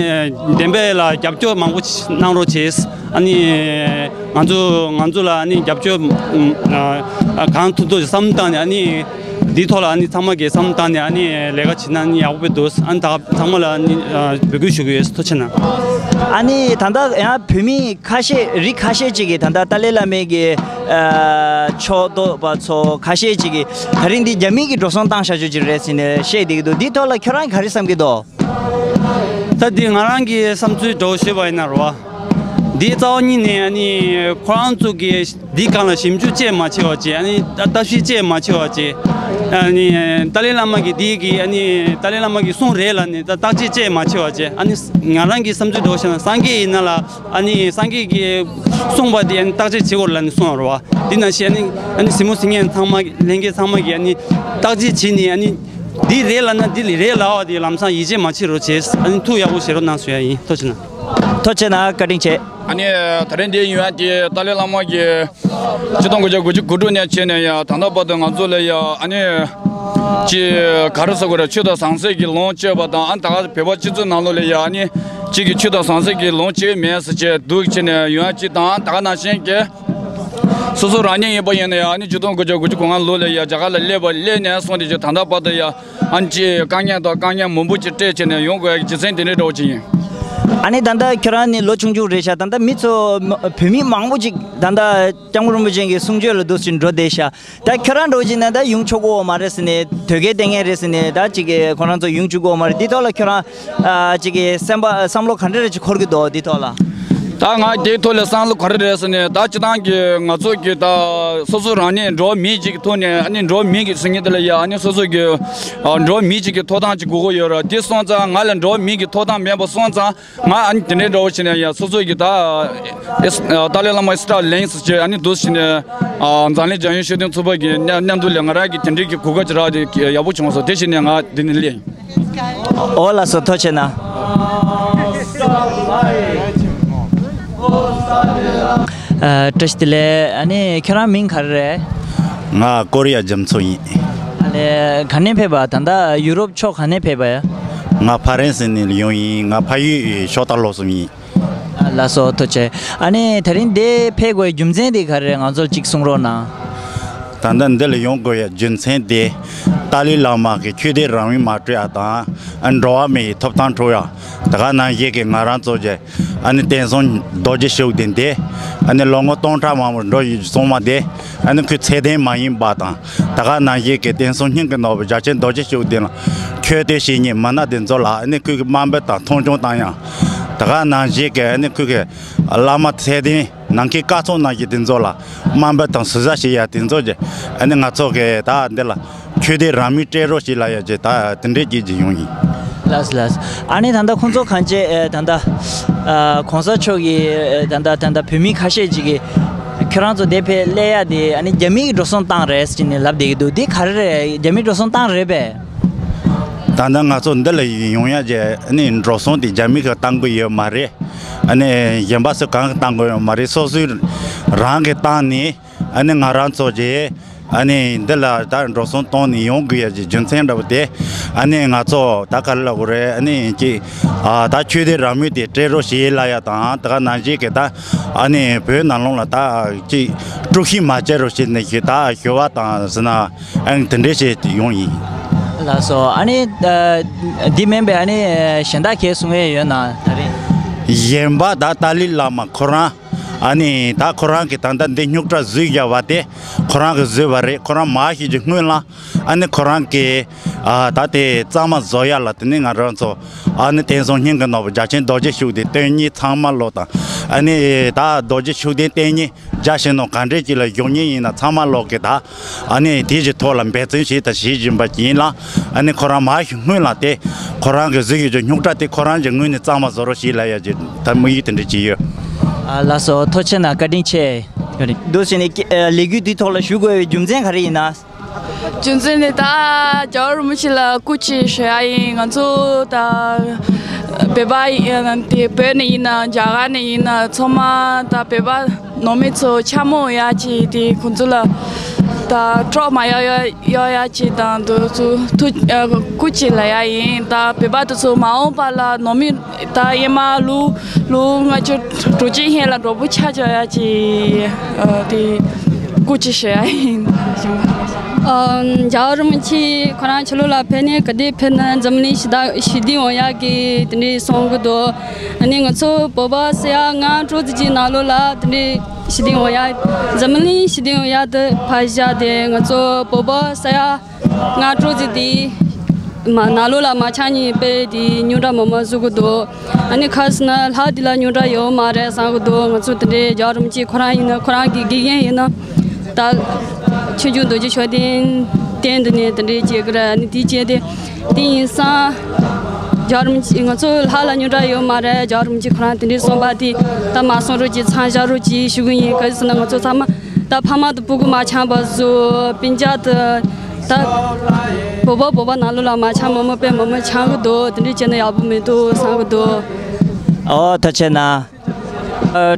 བདེན་པ་ལ་རྒྱབ་སྐྱོར་མང་པོ་ཞིག་གནང་རོགས་བྱས། ཨ་ནི་ང་ཚོ་ང་ཚོ་ལ་ཨ་ནི་རྒྱབ་སྐྱོར་ཨ་གང་ཐུབ་ཐུབ་བསམ་བློ་བཏང་ནས་ཨ་ནི་དེའི་ཐོག་ལ་ཨ་ནི་ཚང་མ་གིས་བསམ་བློ་བཏང་ནས་ཨ་ནི་ལས་ཀ་བྱེད་ན་ཨ་ནི་ཡག་པོ་འདུག་ཨ་ནི་ད་ཚང་མ་ལ་ཨ་ནི་ཨ་འབོད་སྐུལ་ཞུ་གི་ཡོད། ཐུགས་རྗེ་གནང་། ཨ་ནི་ད་ལྟ་ཡང་བོད་མི་ཁ་ཤས་རིགས་ཁ་ཤས་ཅིག་གིས་ད་ལྟ་ཏཱ་ལའི་བླ་མའི་གི་ཨ་ཕྱོགས་གཏོགས་པ་ཚོ་ཁ་ཤས་ཅིག་གིས་ད་རིང་འདི་རྒྱ་མི་གིས་འགྲོ་སོང་བཏང་བཞག་རྒྱུ་ཅིག་རེད་ཟེར་ནས་བཤད་བསྡད་ཀྱི་འདུག་འདིའི་ཐོག་ལ་ཁྱོད་རང་གིས་ག་རེ་བསམ་གྱི་འདུག་ད་འདི་ང་རང་གི་བསམ་ཚུལ་འདྲ་བོ་ཞུས་པ་ཡིན་ན་རེད་བ། འདི་རྩ་བ་ཉིད་ནས་ཨ་ནི་ཁོ་རང་ཚོ་གིས་འདི་སྒང་ལ་ཞིབ་འཇུག་བྱས་མ་བྱས་པ་བྱས། ཨ་ནི་ལྟ་ཞིབ་བྱས་མ་བྱས་པ་བྱས། ཨ་ནི་ཏཱ་ལའི་བླ་མ་གིས་འདི་གི་ཨ་ནི་ཏཱ་ལའི་བླ་མ་གིས་གསུང་རེད་ལབ་ནས་ད་བརྟག་དཔྱད་བྱས་མ་བྱས་པ་བྱས། ཨ་ནི་ང་རང་གི་བསམ་ཚུལ་འདྲ་བོ་བཤད་ན་སངས་རྒྱས་ཡིན་ན་ལ་ཨ་ནི་སངས་རྒྱས་ཀྱིས་གསུངས་པ་དེ་ཨ་ནི་བརྟག་དཔྱད་བྱེད་དགོས་ལབ་ནས་གསུངས་པ་རེད་བ། འདི་ནང་བཞིན་ཨ་ནི་ཨ་ནི་གཟིགས་མོ་གཟིགས་མཁན་ཚང་མ་ལྷན་རྒྱས་ཚང་མ་གིས་ཨ་ནི་བརྟག་དཔྱད་བྱས་ནས་ཨ་ནི་འདི་རེད་ལབ་ན་འདི་ལ་རེད་ལབ་པ་དེ་ལམ་སང་ཡིད་ཆེས་མ་བྱེད་རོགས་བྱས། ཨ་ནི་ཐུགས་ཡག་པོ་བཞེས་རོགས་གནང་ཞུ་ཡ་ཡིན། ཐུགས་རྗེ་གནང་། ཐུགས་རྗེ་གནང་། བཀའ་དྲིན་ཆེ། ཨ་ནི་ད་རིང་འདིར་ཡོང་ཡ་དེ་ཏཱ་ལའི་བླ་མ་གིས་ཆིག་སྟོང་དགུ་བརྒྱ་དགུ་བཅུ་གོ་དྲུག་ནས་བྱས་ནས་ཡ་ད་ལྟ་བར་དུ་ང་ཚོ་ལ་ཡ་ཨ་ནི་ཅི་ག་རེ་ཟེར་དགོས་རེད། ཆོས་དང་ཟང་ཟིང་གི་ལོངས་སྤྱོད་པ་དང་། ཨ་ནི་ད་ག་བོད་པ་སྤྱི་ཚོགས་ནང་ལོགས་ལ་ཡ་ཨ་ནི་གཅིག་གིས་ཆོས་དང་ཟང་ཟིང་གི་ལོངས་སྤྱོད་མེད་ཟེར་བྱས་འདུག་བྱས་ནས་ཡོང་ཡ་གཅིག་དང་། ད་ག་ནང་བཞིན་གྱི་སོ་སོ་རང་ཉིད་ཡིན་པ་ཡིན་ན་ཡང་ཨ་ནི་ཆིག་སྟོང་དགུ་བརྒྱ་དགུ་བཅུ་གོ་ལྔ་ལོ་ལ་ཡ་རྒྱ་གར་ལ་སླེབས་པ་སླེབས་ནས་སོང་སྟེ་ཅིག་ད་ལྟ་བར་དུ་ཡ་ཨ་ནི་ཅིག་དཀའ་ངལ་དང་དཀའ་ངལ་མང་པོ་ཅིག་སྤྲད་བྱས་ནས་ཡོང་དགོས་ཡ་གི་རྒྱུ་མཚན་དེ་འདྲའི་འདྲ་བོ་ཅིག་ཡིན། ཨ་ནི་ད་ལྟ་ཁྱོད་རང་ནི་ལོ་ཆུང་ཆུང་རེད་ཤག་ད་ལྟ་མི་ཚོ་མ་བོད་མི་མང་པོ་ཅིག་ད་ལྟ་སྐྱབས་མགོན་རིན་པོ་ཆེ་གི་གསུང་ཆོས་ལ་འདུག་སེ་འགྲོ་བསྡད་ཤག་ད་ཁྱོད་རང་འདྲ་བོ་ཅིག་ན་ད་ཡོང་ཆོག་གི་ཡོད་མ་རེད་ཟེར་ནས། དོལ་རྒྱལ་བསྟེན་མཁན་རེད་ཟེར་ནས། ད་ཅིག་གི་ཁོ་རང་ཚོ་ཡོང་བཅུག་གི་ཡོད་མ་རེད། འདི་ཐོག་ལ་ཁྱོད་རང་ཨ་ཅིག་གི་སེམས་པ་བསམ་བློ་ག་འདྲ་རེ་ཅིག་འཁོར་གི་འདུག་འདི་ཐོག་ལ། ད་ང་དེའི་ཐོག་ལ་བསམ་བློ་ག་རེ་རེད་ཟེར་ནས། ད་སྤྱིར་བཏང་གི་ང་ཚོ་གི་ད་སོ་སོ་རང་ཉིད་འགྲོ་བ་མི་གཅིག་གི་ཐོག་ནས་ཨ་ནི་འགྲོ་བ་མི་གི་ཟེར་མཁན་དེ་ལ་ཡ་ཨ་ནི་སོ་སོ་གི་ཨ་འགྲོ་བ་མི་གཅིག་གི་ཐོབ་ཐང་ཅིག་དགོས་ཀྱི་ཡོད་རེད། དེ་སོང་ཙང་ང་ལ་འགྲོ་བ་མི་གི་ཐོབ་ཐང་མེད་པ་སོང་ཙང་། ང་ཨ་ནི་དེ་འདྲའི་འདྲ་བོ་བྱས་ནས་ཡ་སོ་སོ་གི་ད་ཨེ་ཏཱ་ལའི་བླ་མ་ཨེ་སི་ཊ་ལེང་ཟེར་བྱས་ཨ་ནི་འདུག་སེ་བྱས་ནས་ཨ་འཛམ་གླིང་རྒྱལ་ཡོངས་ཤེས་ལྡན་ཚོགས་པ་གི་མཉམ་མཉམ་དུ་ལ་ང་རང་གི་དེ་འདྲའི་གི་གོ་སྐབས་ཅིག་རག་དེ་ཡག་པོ་བྱུང་སོང་། དེ་བྱས་ནས་ང་འདི་ནས་སླེབས་ཡིན། འོ་ལགས་སོ། ཐུགས་རྗེ་གནང་། ཨ་བཀྲ་ཤིས་བདེ་ལེགས། ཨ་ནི་ཁྱོད་རང་མིང་ག་རེ་རེད། ང་ཀོ་རི་ཡ་རྒྱ་མཚོ་ཡིན། ཨ་ལས་ག་ནས་ཕེབས་པ། ད་ལྟ་ཡུ་རོབ་ཕྱོགས་ག་ནས་ཕེབས་པ་ཡ། ང་ཕ་རན་སི་ནས་ཡོང་ཡིན། ང་ཕ་ཡུལ་ཤོག་སྟག་ལྷོ་གསུམ་ཡིན། ཨ་ལགས་སོ། ཐུགས་རྗེ་ཆེ། ཨ་ནི་དེ་རིང་འདི་ཕེབས་དགོས་རྒྱུ་མཚན་དེ་ག་རེ་རེད། ང་ཚོར་ཅིག་གསུང་རོགས་གནང་། ད་ལྟ་འདི་ལ་ཡོང་དགོས་ཡ་རྒྱུ་མཚན་དེ་ཏཱ་ལའི་བླ་མ་གིས་ཆོས་དད་རང་དབང་མ་སྤྲོད་ཡ་དང་། ཨ་འགྲོ་བ་མིའི་ཐོབ་ཐང་སྤྲོད་ཡ། ད་ག་ནང་བཞིན་གྱི་ང་རང་ཚོ་གི་ཨ་ནི་བསྟན་སྲུང་རྡོ་རྗེ་ཤུགས་ལྡན་དེ་ཨ་ནི་ལོ་ངོ་སྟོང་ཕྲག་མང་པོ་འགྲོ་ཡི་སོང་བ་དེ་ཨ་ནི་ཁོས་ཚད་ལྡན་མ་ཡིན་པ་དང་། ད་ག་ནང་བཞིན་གྱི་བསྟན་སྲུང་སྙིང་གི་ནོར་བུ་རྒྱལ་ཆེན་རྡོ་རྗེ་ཤུགས་ལྡན་ལ་ཆོས་དད་བྱེད་མཁན་མི་སྣ་དེ་ཚོ་ལ་ཨ་ནི་ཁོས་དམའ་འབེབས་དང་མཐོང་ཆུང་བཏང་ཡ། ད་ག་ནང་བཞིན་གྱི་ཨ་ནི་ཁོས་བླ་མ་ཚད་ལྡན་ནམ་མཁའི་སྐར་ཚོགས་ནང་བཞིན་དེ་ཚོ་ལ་དམའ་འབེབས་དང་ཟུར་ཟ་བྱེད་ཡ་དེ་ཚོ་གི་ཨ་ནི་ང་ཚོ་གི་ད་འདི་ལ་ཆོས་དད་རང་མོས་སྤྲད་རོགས་བྱེད་ལབ་ཡ་གི་ད་དེ་འདྲའི་གི་གི་ཡོང་ཡིན། ལགས་ལགས། ཨ་ནི་ད་ལྟ་ཁོང་ཚོ་གང་བྱས་ཨེ་ད་ལྟ་ཨ་གོང་ས་མཆོག་གིས་ཨེ་ད་ལྟ་ད་ལྟ་བོད་མི་ཁ་ཤས་ཅིག་གིས་ཁྱོད་རང་ཚོ་དེ་ཕེབས་སླེབས་ཡ་དེ་ཨ་ནི་རྒྱ་མི་གིས་འགྲོ་སོང་བཏང་རེད་ཟེར་ནས་ལབ་བསྡད་ཀྱི་འདུག་འདི་ག་རེ་རེད། རྒྱ་མིས་འགྲོ་སོང་བཏང་རེད་པས། ད་ལྟ་ང་ཚོ་འདི་ལ་ཡོང་ཡ་གི་ཨ་ནི་འགྲོ་སོང་དེ་རྒྱ་མི་གིས་བཏང་གི་ཡོད་མ་རེད། ཨ་ནི་གཞན་པ་སུ་གང་གིས་བཏང་དགོས་ཡོད་མ་རེད། སོ་སོའི་རང་གིས་བཏང་ནས། ཨ་ནི་ང་རང་ཚོ་གིས་ཨ་ནི་འདི་ལ་ད་འགྲོ་སོང་གཏོང་ནས་ཡོང་དགོས་ཡ་གི་རྒྱུ་མཚན་འདྲ་བོ་དེ། ཨ་ནི་ང་ཚོ་ད་ག་རེ་ལབ་དགོས་རེད། ཨ་ནི་ཅིག་ཨ་ད་ཆོས་སྡེ་རང་མོས་དེ་སྤྲད་རོགས་བྱེད་ལབ་ཡ་དང་། ད་ག་ནང་བཞིན་གི་ད་ཨ་ནི་བོད་ནང་ལོགས་ལ་ད་ཅིག་དཀྲུག་ཤིང་མ་བྱེད་རོགས་བྱེད་ནས་ཞེས་ད་ཞུ་བ་དང་ཟེར་ན། ཨ་ནི་དེ་འདྲས་བྱས་ཏེ་ཡོང་ཡིན། ལགས་སོ། ཨ་ནི་ཨ་འདི་མིན་པའི་ཨ་ནི་གཞན་དག་གས་གསུང་ཡས་ཡོད་ན། ད་རེས་གཞན་པ་ད་ཏཱ་ལའི་བླ་མ་ཁོ་རང་། ཨ་ནི་ད་ཁོ་རང་གིས་ད་ལྟ་འདི་རྙོག་དྲ་བཟོས་བཞག་པ་དེ་ཁོ་རང་གིས་བཟོས་པ་རེད། ཁོ་རང་མ་ཤི་གི་སྔོན་ལ་ཨ་ནི་ཁོ་རང་གིས་ཨ་ད་དེ་གཙང་མ་བཟོ་ཡ་ལ། དེ་ནས་ང་རང་ཚོ་ཨ་ནི་བསྟན་སྲུང་སྙིང་གི་ནོར་བུ་རྒྱལ་ཆེན་རྡོ་རྗེ་ཤུགས་ལྡན་དོན་གཉིས་ཚང་མ་ལོ་དང་། ཨ་ནི་ད་རྡོ་རྗེ་ཤུགས་ལྡན་དོན་གཉིས་རྒྱ་ཆེ་ནོ་ག་འདྲས་ཅིག་ལ་བཞུགས་མཁན་ཡིན་ན་ཚང་མ་ལོག་གི་ད། ཨ་ནི་དེ་གི་ཐོག་ལ་འབད་བརྩོན་བྱས་དང་བྱེད་བཞིན་པ་ཡིན་ལ། ཨ་ནི་ཁོ་རང་མ་ཤི་སྔོན་ལ་དེ་ཁོ་རང་གི་བཟོས་ཡོད་ཀྱི་རྙོག་དྲ་དེ་ཁོ་རང་གི་ངོས་ནས་གཙང་མ་བཟོ་རོགས་བྱེད་ལབ་ཡ་གི་ད་དམིགས་ཡུལ་དེ་འདྲ་ཅིག་ཡོད། ཨ་ལགས་སོ། ཐུགས་རྗེ་གནང་། བཀའ་དྲིན་ཆེ། འདུག་ཟེར་ནས་ཀྱི་ཨ་ལས་འགུལ་འདིའི་ཐོག་ལ་ཞུགས་དགོས་པའི་རྒྱུ་མཚན་ག་རེ་ཡིན་ན། རྒྱུ་མཚན་ནི་ད་རྒྱལ་བ་རིན་པོ་ཆེ་ལ་སྐུ་མཁྱེན་ཞུ་ཡ་ཡིན། ང་ཚོ་ད་བོད་པ་ཡིན་དེ་བོད་ནས་ཡིན་ན་རྒྱ་གར་ནས་ཡིན་ན་ཚང་མ་ད་བོད་པ་ནང་མི་ཚོ་འཕྱ་སྨོད་ཡ་ཅིག་དེ་ཁོང་ཚོ་ལ་ད་སྐྲག་མ་ཡོང་ཡ་ཡོང་ཡ་ཅིག་དང་དུ་ཚོ་ཐུགས་སྐུ་མཁྱེན་ལབ་ཡ་ཡིན། ད་བོད་པ་དེ་ཚོ་མ་འོངས་པ་ལ་ནང་མི་ད་ཡེ་མ་ལུ་ལུ་ང་ཚོ་གྲོགས་ཅན་ཧེ་ལ་གྲོགས་པོ་ཆ་ཆ་ཡ་ཅིག་དེ་སྐུ་མཁྱེན་ཞུ་ཡ་ཡིན། ཨ་རྒྱལ་བ་རིན་པོ་ཆེ་ཁོ་རང་ཕྱི་ལོགས་ལ་ཕེབས་ནས་ག་དུས་ཕེབས་ན་འཛམ་གླིང་ཞི་བདེ་ཞི་བདེ་ཡོང་ཡག་གི་དེ་འདྲའི་གསུང་གི་འདུག་ཨ་ནི་ང་ཚོ་བོད་པ་ས་ཡ་ལྔ་དྲུག་ཙམ་ཅིག་ནང་ལོགས་ལ་དེ་འདྲའི་ཞི་བདེ་ཡོང་ཡག་འཛམ་གླིང་ཞི་བདེ་ཡོང་ཡག་དེ་ཕར་བཞག་སྟེ་ང་ཚོ་བོད་པ་ས་ཡ་ལྔ་དྲུག་ཙམ་དེ་མ་ནང་ལོགས་ལ་མ་ཆགས་ནས་དཔེ་དེ་རྙོག་དྲ་མང་མང་བཟོ་གི་འདུག་ཨ་ནི་ཁ་སང་ན་ལྷག་དེ་ལ་རྙོག་དྲ་ཡོད་མ་རེད་བསམ་གི་འདུག་ང་ཚོ་དེ་འདྲའི་རྒྱལ་བ་རིན་པོ་ཆེ་ཁོ་རང་ཡིན་ན་ཁོ་རང་གི་དགེ་རྒན་ཡིན་ན་ད་ཆོས་འབྱུང་རྡོ་རྗེ་ཤུགས་ལྡན་བསྟེན་དུ་ནས་དེ་འདྲའི་བྱེད་གི་རེད། ཨ་ནི་དེ་བྱས་ཏེ་དེ་ཡིན་སང་རྒྱལ་བ་རིན་པོ་ཆེ་ང་ཚོ་ལྷག་ལ་རྙོག་དྲ་ཡོད་མ་རེད། རྒྱལ་བ་རིན་པོ་ཆེ་ཁོ་རང་དེ་འདྲའི་གསུངས་པ་དེ་ད་མ་གསུང་རོགས་གྱིས་མཚམས་བཞག་རོགས་གྱིས་ཞུ་གི་ཡིན། ག་རེ་ཟེར་ན་ང་ཚོ་ཚང་མ་ད་ཕ་མ་དང་སྤུ་གུ་མ་འཆམ་པ་བཟོ་སྤུན་ཀྱག་དང་། ད་བོད་པ་བོད་པ་ནང་ལོགས་ལ་མ་འཆམ་མོ་མོ་དཔེ་མོ་མོ་འཆམ་གི་འདུག་དེ་འདྲ་བྱས་ན་ཡག་པོ་མི་འདུག་བསམ་གི་འདུག་ཨོ་ཐུགས་རྗེ་གནང་། ཨ་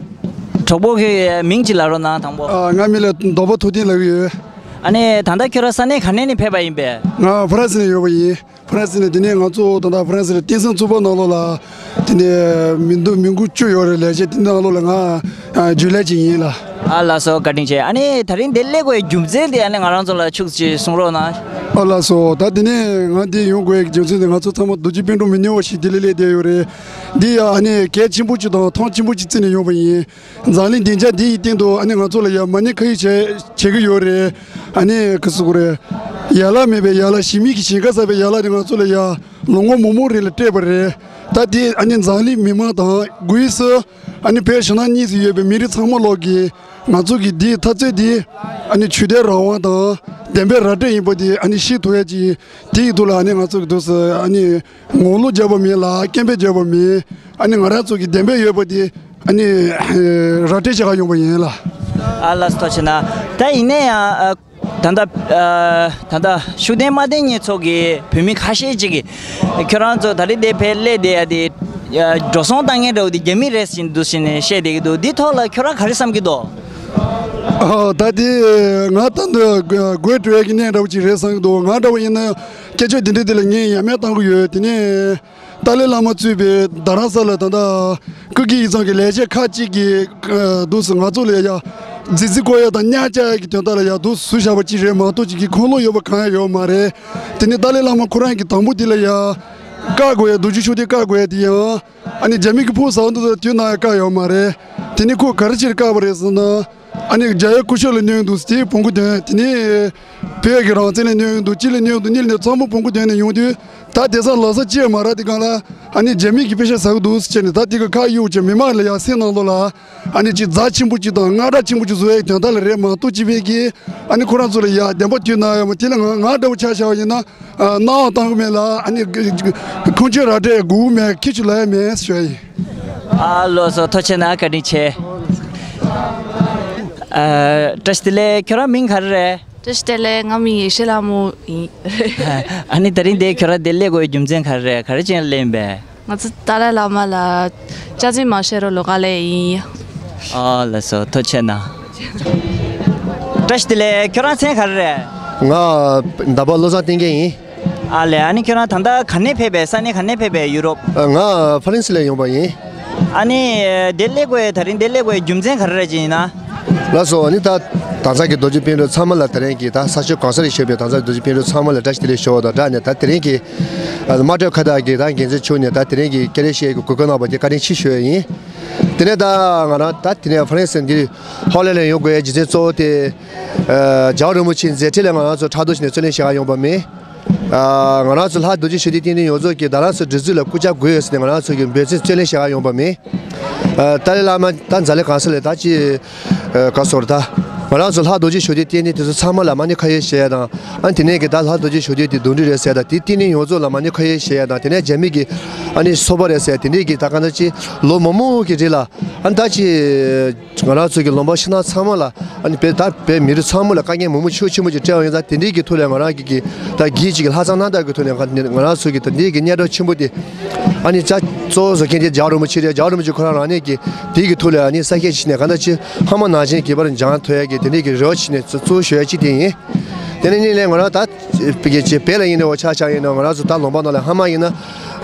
གྲོགས་པོ་གི་མིང་ཅིག་ལབ་རོགས་གནང་དང་པོ། ཨ་ང་མིང་ལ་རྡོ་པ་ཐུབ་བསྟན་ལབ་ཀྱི་ཡོད། ཨ་ནི་ད་ལྟ་ཁྱོད་རང་ས་གནས་ག་ནས་ནས་ཕེབས་པ་ཡིན་པས། ང་ཧྥ་རན་སི་ནས་ཡོད་པ་ཡིན། ཧྥ་རན་སི་ནས། དེ་ནས་ང་ཚོ་ད་ལྟ་ཧྥ་རན་སི་ལ་བསྟན་སྲུང་ཚོགས་པ་ནང་ལོགས་ལ་དེ་ནས་མི་འདུག་མི་འགུ་བཅུ་ཡོད་རེད། ལས་བྱེད་དེ་ནང་ལོགས་ལ་ང་ཨ་རྒྱུན་ལས་ཅིག་ཡིན་ལ། ཨ་ལགས་སོ། བཀའ་དྲིན་ཆེ། ཨ་ནི་ད་རིང་འདིར་སླེབས་དགོས་རྒྱུ་མཚན་དེ་ཨ་ནི་ང་རང་ཚོ་ལ་ཕྱུགས་ཅིག་གསུང་རོགས་གནང་། ཨ་ལགས་སོ། ད་དེ་ནས་ང་འདིར་ཡོང་དགོས་རྒྱུ་མཚན་དེ་ང་ཚོ་ཚང་མ་རྡོ་རྗེ་སྤུན་གྲོགས་མི་ཉུང་བ་ཞིག་འདི་ལ་སླེབས་བསྡད་ཡོད་རེད། འདི་ཡ་ཨ་ནི་གལ་ཆེན་པོ་ཅིག་དང་མཐོང་ཆེན་པོ་ཅིག་བརྩིས་ནས་ཡོང་པ་ཡིན། འཛམ་གླིང་སྡིངས་ཆ་འདི་ཡི་སྟེང་དུ་ཨ་ནི་ང་ཚོ་ལ་ཡ་མ་ཎི་ཁ་ཡིག་བྱེད་བྱེད་ཀྱི་ཡོད་རེད། ཨ་ནི་ག་ཟེར་དགོས་རེད། ཡན་ལག་མེད་པའི་ཡན་ལག་ཞི་མི་གི་ཞིང་ཁ་ཟག་པའི་ཡན་ལག་དེ་ང་ཚོ་ལ་ཡ་ལོ་ངོ་མང་པོ་རིང་ལ་སྤྲད་པ་རེད། ད་དེ་ཨ་ནི་འཛམ་གླིང་མི་མང་དང་སྒོས་སུ་ཨ་ནི་བོད་ཕྱི་ནང་གཉིས་སུ་ཡོད་པའི་མི་རིགས་ཚང་མ་ལོག་གིས་ང་ཚོ་གི་འདིའི་འཐབ་རྩོད་འདི་ཨ་ནི་ཆོས་དད་རང་དབང་དང་བདེན་པའི་ར་སྤྲོད་ཡིན་པ་དེ་ཨ་ནི་ཤེས་ཐུབ་ཡ་ཅིག་དེ་ཡི་ཐོག་ལ་ཨ་ནི་ང་ཚོ་གི་འདུག་སེ་ཨ་ནི་ངོ་ལོག་རྒྱག་པ་མེད་ལ་སྐད་འབོད་རྒྱག་པ་མེད། ཨ་ནི་ང་རང་ཚོ་གི་བདེན་པའི་ཡོད་པ་དེ་ཨ་ནི་ར་སྤྲོད་བྱེད་ག་ཡོང་པ་ཡིན་ལ། ཨ་ལགས་སོ། ཐུགས་རྗེ་གནང་། ད་ཡིན་ན་ཡང་ཨ་ད་ལྟ་ཨ་ད་ལྟ་ཤུགས་ལྡན་དམག་དོན་གཉེར་ཚོགས་ཀྱི་བོད་མི་ཁ་ཤས་ཅིག་གིས་ཁྱོད་རང་ཚོ་ད་རེས་འདིར་ཕེབས་སླེབས་བསྡད་ཡ་དེ་ཨ་འགྲོ་སོང་བཏང་མཁན་འདྲ་བོ་དེ་རྒྱ་མི་རེད་ཟེར་འདུག་ཟེར་ནས་བཤད་བསྡད་ཀྱི་འདུག་འདིའི་ཐོག་ལ་ཁྱོད་རང་ག་རེ་བསམ་གྱི་འདུག་ཨ་ད་དེ་ང་ད་འདི་དགོད་བྲོ་བའི་གནས་འདྲ་བོ་ཅིག་རེད་བསམ་གྱི་འདུག་ང་འདྲ་བོ་ཡིན་ན་སྐད་ཆ་དེ་འདྲ་དེ་ལ་ངས་ཡ་མེད་བཏང་གི་ཡོད། དེ་ནས་ཏཱ་ལའི་བླ་མ་གཙོས་པའི་རྡ་རམ་ས་ལ་ད་ལྟ་ཀུ་ཀི་ཡིག་ཚང་གི་ལས་བྱེད་ཁག་ཅིག་གིས་ཨ་འདུག་སེ་ང་ཚོ་ལ་ཡ་རྫིག་རྫིག་བཀོད་ཡ་དང་གཉའ་བཅག་ཡ་གི་དོན་དག་ལ་ཡ་འདུག་སེ་བཟོས་བཞག་པ་ཅིག་རེད་མ་གཏོགས་ཅིག་གི་ཁུངས་ལུང་ཡོད་པ་གང་ཡང་ཡོད་མ་རེད། དེ་ནས་ཏཱ་ལའི་བླ་མ་ཁོ་རང་གིས་དང་པོ་དེ་ལ་ཡ་བཀག་དགོས་ཡ་རྡོ་རྗེ་ཤུགས་ལྡན་བཀག་དགོས་ཡ་དེ་ཡང་ཨ་ནི་རྒྱ་མི་གིས་ཕུ་ཟ་འདུག་དུས་ན་ཡ་བཀག་ཡོད་མ་རེད། དེ་ནས་ཁོ་ག་རེ་ཕྱིར་བཀག་པ་རེད་ཟེར་ན། ཨ་ནི་རྒྱ་ཡའི་སྐུ་ཞབས་ལ་གནོན་འདུག་དེའི་བོང་གུ་དོན། དེ་ནས་བོད་ཀྱི་རང་བཙན་ལ་གནོན་འདུག་ཅི་ལ་གནོན་འདུག་གཉིས་ལ་ནས་ཚང་མ་བོང་གུ་དོན་ནས་ཡོང་དུས་ད་དེང་སང་ལོ་གསར་ཅི་ཡང་མ་རག་དེ་སྒང་ལ་ཨ་ནི་རྒྱ་མི་གིས་པེ་ཤ་ཟ་གི་འདུག་ཟེར་བྱས་ནས་ད་དེ་ག་ཁག་གཡུག་བྱས་མི་མང་ལ་ཡ་སེམས་ནང་ལོགས་ལ་ཨ་ནི་ཅིག་ཛ་ཆེན་པོ་ཅིག་དང་དངངས་སྐྲག་ཆེན་པོ་ཅིག་བཟོ་ཡའི་དོན་དག་ལ་རེད་མ་གཏོགས་ཅི་ཕན་གི། ཨ་ནི་ཁོ་རང་ཚོ་ལ་ཡ་བདེན་པ་དུས་ན་ཡ་མ་དེ་ལ་ང་ང་འདྲ་བོ་ཆ་བཞག་པ་ཡིན་ན་ཨ་སྣང་བ་བཏང་གི་མེད་ལ་ཨ་ནི་ཁུངས་སྐྱེལ་ར་སྤྲད་དགོས་མེད་ཁྱི་ཆུ་ལ་ཡ་མེད་ཟེར་ཞུ་ཡ་ཡིན། ཨ་ལགས་སོ། ཐུགས་རྗེ་གནང་། བཀའ་དྲིན་ཆེ། ཨ་བཀྲ་ཤིས་བདེ་ལེགས། ཁྱོད་རང་མིང་ག་རེ་རེད། བཀྲ་ཤིས་བདེ་ལེགས། ང་མིང་ཡེ་ཤེས་ལྷ་མོ་ཡིན། ཨ་ནི་ད་རིང་འདིར་ཁྱོད་རང་འདིར་སླེབས་དགོས་རྒྱུ་མཚན་ག་རེ་རེད། ག་རེ་བྱས་ནས་སླེབས་ཡིན་པས། ང་ཚོ་ཏཱ་ལའི་བླ་མ་ལ་བཅར་འདྲི་མ་བྱེད་རོགས་ལོ་ག་ལེ་ཡིན། ཨ་ལགས་སོ། ཐུགས་རྗེ་གནང་། བཀྲ་ཤིས་བདེ་ལེགས། ཁྱོད་རང་མཚན་ག་རེ་རེད། ང་ཟླ་བ་བློ་བཟང་བསྟན་རྒྱལ་ཡིན། ཨ་ལས། ཨ་ནི་ཁྱོད་རང་ད་ལྟ་ག་ནས་ཕེབས་པས། ས་གནས་ག་ནས་ཕེབས་པས། ཡུ་རོབ། ང་ཧྥ་རན་སི་ལ་ཡོང་པ་ཡིན། ཨ་ནི་འདིར་སླེབས་དགོས། དེ་རིང་འདིར་སླེབས་དགོས་རྒྱུ་མཚན་ག་རེ་རེད་ཅེ་ཡིན་ན། ལགས་སོ། ཨ་ནི་ད་དྭངས་གཙང་གི་རྡོ་རྗེ་སྤུན་གྲོགས་ཚང་མ་ལ་དེ་རིང་གི་ད་ས་ཕྱོགས་གང་སར་བཞུགས་པའི་དྭངས་གཙང་རྡོ་རྗེ་སྤུན་གྲོགས་ཚང་མ་ལ་བཀྲ་ཤིས་བདེ་ལེགས་ཞུ་བ་དང་སྦྲགས་ནས། ད་དེ་རིང་གི་ཨ་དམག་གྲབས་ཁ་བརྡ་གི་ད་འགན་འཛིན་མཆོག་ནས་ད་དེ་རིང་གི་སྐད་ཆ་བཤད་ཀྱི་གོ་སྐབས་གནང་བ་དེ་བཀའ་དྲིན་ཆེ་ཞུ་ཡ་ཡིན། དེ་ནས་ད་ང་རང་ད་དེ་ནས་ཧྥ་རན་སི་འདིར་ཧོ་ལན་ལ་ཡོང་དགོས་ཡ་རྒྱུ་མཚན་གཙོ་བོ་དེ། ཨ་རྒྱལ་བ་རིན་པོ་ཆེའི་མཛད་འཕྲིན་ལ་ང་རང་ཚོ་ཕྲག་དོག་བྱས་ནས་རྩོད་ལེན་བྱེད་ག་ཡོང་པ་མིན། ཨ་ང་རང་ཚོ་ལྷ་རྡོ་རྗེ་ཞུ་བདེའི་བསྟི་གནས་ཡོངས་རྫོགས་ཀྱིས་ད་རང་ཚོ་སྒྲིག་འཛུགས་ལ་སྐུལ་ལྕག་དགོས་ཡོད་ཟེར་ནས་ང་རང་ཚོ་གི་འབད་བརྩོན་རྩོད་ལེན་བྱེད་ག་ཡོང་པ་མིན། ཨ་ཏཱ་ལའི་བླ་མ་ད་འཛམ་གླིང་གང་ས་ལ་ད་ཅི་ཨ་ག་སོར་ད་ང་རང་ཚོ་ལྷ་རྡོ་རྗེ་ཞུ་བདེའི་བསྟི་གནས་དེ་ཚོ་ཚང་མ་ལ་མ་ཎི་ཁ་ཡོད་བྱེད་ཡ་དང་། ཨ་དེ་ནས་ཀྱི་ད་ལྷ་རྡོ་རྗེ་ཞུ་བདེ་དེ་གདོན་འདྲེ་རེད་ཟེར་ཡ་དང་། དེ་བསྟི་གནས་ཡོངས་རྫོགས་ལ་མ་ཎི་ཁ་ཡོད་བྱེད་ཡ་དང་། དེ་ནས་རྒྱ་མི་གི་ཨ་ནི་སོ་པ་རེད་ཟེར་ཡ་དེ་འདྲས་ཀྱི་ད་ག་ད་ཅི་ལོ་མང་མང་གི་རིང་ལ་ཨ་ནི་ད་ཅི་ང་རང་ཚོ་གི་ལུང་པ་ཕྱི་ནང་ཚང་མ་ལ་ཨ་ནི་བོད་ད་བོད་མི་རིགས་ཚང་མ་ལ་དཀའ་ངལ་མང་པོ་ཤུགས་ཆེན་པོ་ཅིག་སྤྲད་པ་ཡིན་ཙང་། དེ་འདྲའི་གི་ཐོག་ལ་ང་རང་གི་གི་ད་གིས་ཅིག་ལྷག་བསམ་རྣམ་དག་གི་ཐོག་ནས་ང་ང་རང་ཚོ་གི་ད་འདི་གི་སྙན་གྲགས་ཆེན་པོ་དེ་ཨ་ནི་ཅག་གཙོ་བོ་བཟོ་མཁན་དེ་རྒྱལ་བ་རིན་པོ་ཆེ་རེད། རྒྱལ་བ་རིན་པོ་ཆེ་ཁོ་རང་རང་ནས་ཀྱི་དེ་གི་ཐོག་ལ་ཨ་ནི་གསལ་བཤད་བྱས་ནས་ག་ད་ཅི་སྔ་མ་ནང་བཞིན་གི་བར་འཇང་ཐོ་ཡ་གི་དེ་འདྲའི་གི་རེ་བ་བྱས་ནས་གཙོ་བོ་ཞུ་ཡ་ཅིག་དེ་ཡིན། དེ་ནས་གཉིས་ལས་ང་རང་ད་བོད་ཀྱི་ཅི་བོད་ལ་ཡིན་ནའི་འོ་ཆ་ཆ་ཡིན་ནའི་ང་རང་ཚོ་ད་ལུང་པ་ནང་ལ་ཧ་མ་ཡིན་ན་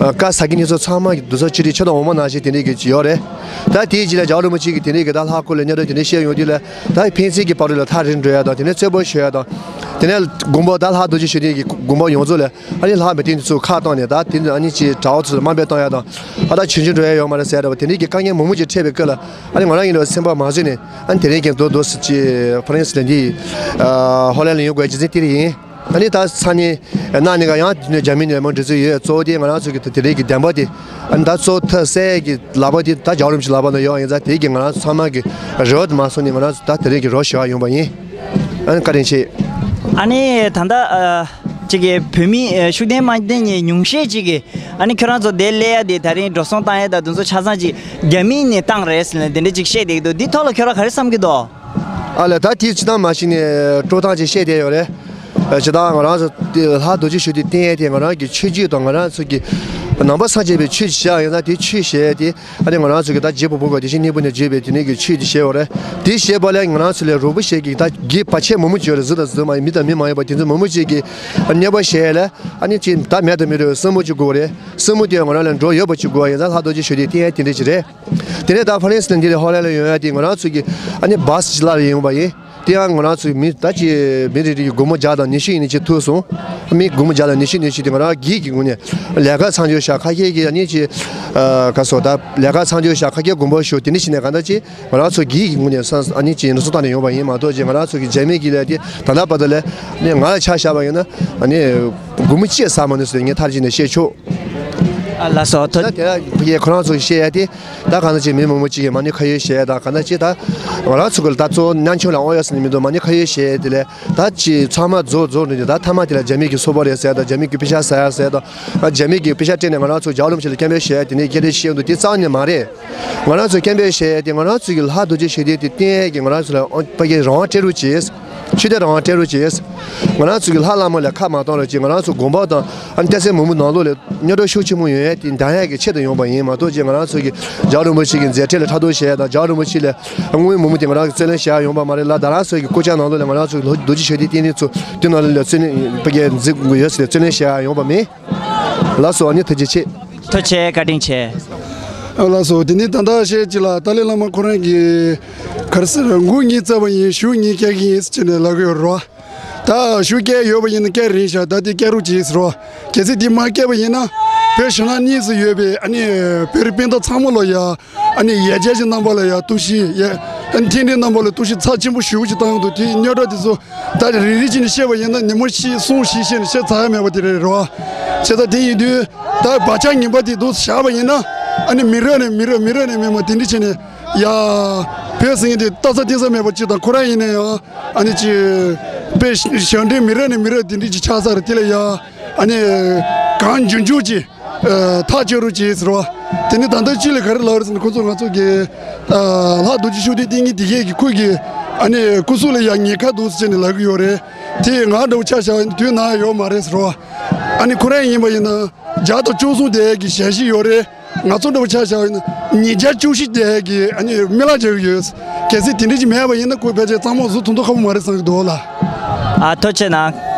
ཨ་བཀའ་ཟ་མཁན་དེ་ཚོ་ཚང་མ་གི་འདུ་ཚོགས་ཆེ་རིགས་ཆེ་དང་འོ་མ་ནང་བཞིན་དེ་འདྲའི་གི་ཅི་ཡོད་རེད། ད་དེའི་རྗེས་ལ་རྒྱལ་བ་རིན་པོ་ཆེ་གི་དེ་འདྲའི་གི་ད་ལྷ་སྐོར་ལ་སྙན་གྲགས་དེ་འདྲའི་བཤད་ཡོང་དུས་ལ། ད་ཕན་ཚུན་གྱི་བར་ལ་ཐག་རིང་འགྲོ་ཡ་དང་། དེ་ནས་རྩོད་པ་ཞུ་ཡ་དང་། དེ་ནས་དགོན་པ་ད་ལྷ་རྡོ་རྗེ་ཞུ་བདེ་གི་དགོན་པ་ཡོངས་རྫོགས་ལ་ཨ་ནི་ལྷ་མི་བསྟེན་ཚུལ་ཁ་བཏང་ནས། ད་དེ་ནི་ཨ་ནི་ཅི་གྲྭ་བ་ཚོ་དམའ་འབེབས་བཏང་ཡ་དང་། ཨ་ད་ཆུང་ཆུང་འགྲོ་ཡ་ཡོད་མ་རེད་ཟེར་ཡ་འདྲ་བ་དེ་འདྲའི་གི་དཀའ་ངལ་མང་པོ་ཅིག་འཕྲད་པའི་སྐབས་ལ་ཨ་ནི་ང་རང་ཡིན་ལ་སེམས་པ་མ་བཟོད་ནས་ཨ་ནི་དེ་རིང་གི་མདོ་མདོ་སི་ཅི་ཧྥ་རན་སི་ལ་འདི་ཧོ་ལན་ལ་ཡོང་དགོས་རྒྱུ་མཚན་དེ་རེད་ཡིན། ཨ་ནི་ད་ས་གནས་ནང་ནས་ཀ་ཡང་དེ་ནས་རྒྱ་མི་ནས་མང་འདྲི་ཚུལ་ཡོད། གཙོ་བོ་དེ་ང་རང་ཚོ་གི་དེ་རིང་གི་བདེན་པ་དེ་ཨ་ནི་ད་གཙོ་བོ་ཐབས་ཟད་ཀྱི་ལག་པ་དེ་ད་རྒྱལ་བ་རིན་པོ་ཆེ་ལག་པ་ནང་ཡོད་ཡིན་ཙང་། དེ་གི་ང་རང་ཚོ་ཚང་མ་གི་རེ་བ་དེ་མ་སོང་ནས་ང་རང་ཚོ་ད་དེ་རིང་གི་རོགས་ཞུ་བ་ཡོང་པ་ཡིན། ཨ་ནི་བཀའ་དྲིན་ཆེ། ཨ་ནི་ད་ལྟ་ཨ་ཅིག་གི་བོད་མི་ཨ་ཤུགས་ལྡན་དམངས་བསྟན་གྱི་ཉུང་ཤས་ཅིག་གིས་ཨ་ནི་ཁྱོད་རང་ཚོ་དེ་སླེབས་ཡ་དེ་ད་རིང་འགྲོ་སོང་བཏང་ཡ་དང་དེ་ཚོ་ཆ་ཚང་ཅིག་རྒྱ་མི་ནས་བཏང་རེད་ཟེར་ནས་དེ་འདྲ་ཅིག་བཤད་བསྡད་ཀྱི་འདུག་འདི་ཐོག་ལ་ཁྱོད་རང་ག་རེ་བསམ་གྱི་འདུག་ཨ་ལས། ད་དེ་སྤྱིར་བཏང་མ་གཞི་ནས་དཀྲོག་སྟངས་ཅིག་བཤད་བསྡད་ཡོད་རེད། ཨ་སྤྱིར་བཏང་ང་རང་ཚོ་དེ་ལྷ་རྡོ་རྗེ་ཞུ་བདེ་བསྟེན་ཡས་དེ་ང་རང་གི་ཆོས་བརྒྱུད་དང་ང་རང་ཚོ་གི་ནང་པ་སངས་རྒྱས་པའི་ཆོས་ཅིག་བྱས་ཡིན་ན། དེ་ཆོས་བྱས་ཏེ་ཨ་ནི་ང་རང་ཚོ་གི་ད་རྗེ་བོ་བོ་ག་དེ་བཞིན་གཉེན་པོ་ནས་བརྒྱུད་པའི་དེ་ནས་གི་ཆོས་དེ་བྱས་ཡོད་རེད། དེ་བྱས་པ་ལས་ང་རང་ཚོ་ལས་རོགས་པ་བྱེད་ཀྱི་ད་གི་བར་ཆད་མང་པོ་ཅིག་ཡོད་རེད། གཟུགས་དང་གཟུགས་མ་ཡིན་མི་དང་མི་མ་ཡིན་པ་དེ་ཚོ་མང་པོ་ཅིག་གི་གནོད་པ་བྱས་ལ་ཨ་ནི་ཅིག་ད་མེད་དུ་མི་རུང་བའི་སྲིན་མོ་ཅིག་དགོས་རེད། སྲིན་མོ་དེ་ང་རང་ལ་འགྲོ་ཡོད་པ་ཅིག་དགོས་ཡིན་ཙང་ལྷ་རྡོ་རྗེ་ཞུ་བདེ་བསྟེན་ཡས་དེ་འདྲ་ཅིག་རེད། དེ་ནས་ད་ཧྥ་རན་སི་ནས་འདི་ལ་ཧོ་ལན་ལ་ཡོང་ཡ་དེ་ང་རང་ཚོ་གི་ཨ་ནི་བཱ་སི་ཅིག་ལ་ཡོང་བ་ཡིན། དེ་ཡང་ང་རང་ཚོ་མི་ད་ཅི་མི་རེ་རེ་གི་སྒོར་མོ་བརྒྱ་དང་ཉི་ཤུ་ཡིན་ནའི་ཅིག་ཐུག་སོང་། མི་སྒོར་མོ་བརྒྱ་དང་ཉི་ཤུ་ཉི་ཤུ་དེ་ང་རང་སྒེར་གྱི་ངོས་ནས་ལས་ཀ་མཚམས་འཇོག་བྱ། ཁ་ཤས་ཀྱིས་ཨ་ནི་ཅི་ཨ་ག་སོ་ད་ལས་ཀ་མཚམས་འཇོག་བྱ། ཁ་ཤས་དགོངས་པ་ཞུ། དེ་འདྲ་བྱས་ནས་ག་ད་ཅི་ང་རང་ཚོ་སྒེར་གྱི་ངོས་ནས་ས་ཨ་ནི་ཅི་འགྲོ་སོང་བཏང་ནས་ཡོང་བ་ཡིན་མ་གཏོགས། ཅི་ང་རང་ཚོ་གི་རྒྱ་མི་གི་ལས་དེ་ད་ལྟ་བར་དུ་ལས་ནས་ང་ལ་ཆ་བཞག་པ་ཡིན་ན་ཨ་ནི་སྒོར་མོ་གཅིག་ཟ་མ་ནུས་ཟེར་ངས་མཐའ་གཅིག་ནས་བཤད་ཆོག་ཨ་ལགས་སོ། ད་ཐུགས་དེ་ལ་ཕ་གིའི་ཁོ་རང་ཚོ་བཤད་ཡ་དེ། ད་གང་ལྟར་ཅིག་མི་མང་པོ་ཅིག་གིས་མ་ཎི་ཁ་ཡོད་བཤད་ཡ་དང་། གང་ལྟར་ཅིག་ད་ང་རང་ཚོ་གི་ད་གཙོ་བོ་ཉམ་ཆུང་ལ་དབང་ཡོད་ཟེར་ནས་མི་འདུག་མ་ཎི་ཁ་ཡོད་བཤད་ཡ་དེ་ལས་ད་ཅིག་ཚང་མ་རྫོགས་རྫོགས་འགྲོ་ནས། ད་མཐའ་མ་དེ་ལ་རྒྱ་མི་གི་སོ་པ་རེད་ཟེར་ཡ་དང་། རྒྱ་མི་གི་པེ་ཤ་ཟ་ཡ་ཟེར་ཡ་དང་། རྒྱ་མི་གི་པེ་ཤ་སྤྲད་ནས་ང་རང་ཚོ་རྒྱལ་བ་རིན་པོ་ཆེ་ལ་སྐྱབས་འགྲོ་ཞུ་ཡ་དེ་འདྲའི་སྐད་ཆ་བཤད་འདུག་དེ་རྩ་བ་ནས་མ་རེད། ང་རང་ཚོ་སྐྱབས་འགྲོ་ཞུ་ཡ་དེ་ང་རང་ཚོ་གི་ལྷ་རྡོ་རྗེ་ཞུ་བདེ་དེ་བསྟེན་ཡ་གི་ང་རང་ཚོ་ལ་ཕ་གིའི་རང་དབང་སྤྲད་རོགས་བྱེད། ཆོས་དད་རང་དབང་སྤྲད་རོགས་བྱེད། ང་རང་ཚོ་གི་ལྷ་བླ་མ་ལ་ཁ་མ་གཏོང་རོགས་བྱེད། ང་རང་ཚོ་དགོན་པ་དང་ཨ་ནི་གཏེར་སྟོན་མང་པོ་ནང་ལོགས་ལ་སྙན་གྲགས་ཤུགས་ཆེན་པོ་ཡོང་ཡ་དེ་འདང་ཡ་གི་ཆེད་དུ་ཡོང་པ་ཡིན་མ་གཏོགས། ཅི་ང་རང་ཚོ་གི་རྒྱལ་བ་རིན་པོ་ཆེ་གི་མཛད་འཕྲིན་ལ་ཕྲག་དོག་བྱེད་ཡ་དང་། རྒྱལ་བ་རིན་པོ་ཆེ་ལ་དངུལ་མང་པོ་དེ་ང་རང་གི་རྩོད་ལེན་བྱེད་ཡ་ཡོང་པ་མ་རེད་ལ། ད་རང་ཚོ་གི་སྐུ་ཕྱྭ་ནང་ལོགས་ལ་ང་རང་ཚོ་གི་ལྷ་རྡོ་རྗེ་ཞུ་བདེ་བསྟེན་མཁན་ཚོ་དེ་ནང་ལོགས་ལ་རྩོད་ལེན་ཕ་གིའི་འཛིན་དགོས་ཡོད་ཟེར་རྩོད་ལེན་བྱེད་ཡ་ཡོང་པ་མེད། ལགས་སོ། ཨ་ནི་ཐུགས་རྗེ་ཆེ། ཐུགས་རྗེ་ཆེ། བཀའ་དྲིན་ཆེ། ཨ་ལགས་སོ། དེ་ནས་ད་ལྟ་བཤད་ཅིག་ལ་ཏཱ་ལའི་བླ་མ་ཁོ་རང་གིས་ག་རེ་ཟེར། མགོ་ངས་བཙུགས་པ་ཡིན། གཞུ་ངས་བཀལ་གྱི་ཡིན་ཟེར་ནས་ལབ་ཀྱི་ཡོད་རེད་བ། ད་གཞུ་བཀལ་ཡོད་པ་ཡིན་ན་བཀལ་རན་ཤག་ད་དེ་བཀལ་རོགས་བྱེད་ཟེར་བ། གལ་སྲིད་དེ་མ་བཀལ་བ་ཡིན་ན་བོད་གཞུང་ནང་གཉིས་སུ་ཡོད་པའི་ཨ་ནི་བོད་རིགས་སྤུན་ཟླ་ཚང་མ་ལ་ཡ། ཨ་ནི་ཡ་གྱལ་གྱི་རྣམ་པ་ལ་ཡ་གཏུག་བཤེར་ཡ། ཨ་ནི་འཐེན་འདྲེའི་རྣམ་པ་ལ་གཏུག་བཤེར་ཚབས་ཆེན་པོ་ཞེ་པོ་ཅིག་བཏང་ཡོང་འདུག་དེ་རྙོག་དྲ་དེ་ཚོ་ད་རེ་རེ་བྱས་ནས་བཤད་པ་ཡིན་ན་ཉིན་མོ་བཞི་གསུམ་བཞི་བཤད་ནས་བཤད་ཚར་ཡ་མེད་པ་དེ་རེད་རེད་བ། བྱས་ཙང་དེ་ཡིན་དུས་ད་བག་ཆགས་ངན་པ་དེ་འདུག་བཞག་པ་ཡིན་ན། ཨ་ནི་མི་རབས་ནས་མི་རབས་མི་རབས་ནས་མི་མ་དེ་འདྲ་བྱས་ནས་ཡ། བོད་ཟེར་མཁན་དེ་ལྟ་ས་བལྟ་ས་མེད་པ་ཅིག་དང་། ཁོ་རང་ཡིན་ན་ཡང་ཨ་ནི་ཅིག་དཔེ་ཞབས་འདྲེན་མི་རབས་ནས་མི་རབས་དེ་འདྲ་ཅིག་ཆགས་ས་རེད། དེ་ལ་ཡ་ཨ་ནི་གང་མགྱོགས་མགྱོགས་ཅིག་ཨ་ཐག་གཅོད་རོགས་བྱེད་ཟེར་བ། དེ་ནི་ད་ལྟ་ཅི་ལ་ག་རེ་ལབ་རེད་ཟེར་ན། ཁོ་ཚོ་ང་ཚོ་གི་ཨ་ལྷ་རྡོ་རྗེ་ཤུགས་ལྡན་བསྟེན་མཁན་དེ་གས་ཀྱི་ཁོ་གི་ཨ་ནི་སྐུ་གཟུགས་ལ་ཡ་ཉེན་ཁ་འདུག་ཟེར་ནས་ལབ་ཀྱི་ཡོད་རེད། དེ་ང་འདྲ་བོ་ཆ་བཞག་ན་དུས་ནམ་ཡང་ཡོད་མ་རེད་ཟེར་བ། ཨ་ནི་ཁོ་རང་ཡིན་པ་ཡིན་ན། བརྒྱ་དང་བཅུ་གསུམ་དེ་གི་ཞལ་བཞེས་ཡོད་རེད། ང་ཚོ་འདྲ་པོ་ཆ་བཞག་ཡིན་ན་ཉིས་བརྒྱ་བཅུ་བཞི་དེ་གི་ཨ་ནི་སྨན་བླ་བྱེད་ཀྱི་ཡོད། གལ་སྲིད་དེ་འདྲ་ཅིག་མེད་པ་ཡིན་ན་ཁོ་ཕལ་ཆེར་གཙང་མ་བཟོ་ཐུབ་མདོག་ཁ་པོ་མ་རེད་བསམ་གྱི་འདུག་ལ། ཨ་ཐུགས་རྗེ་གནང་།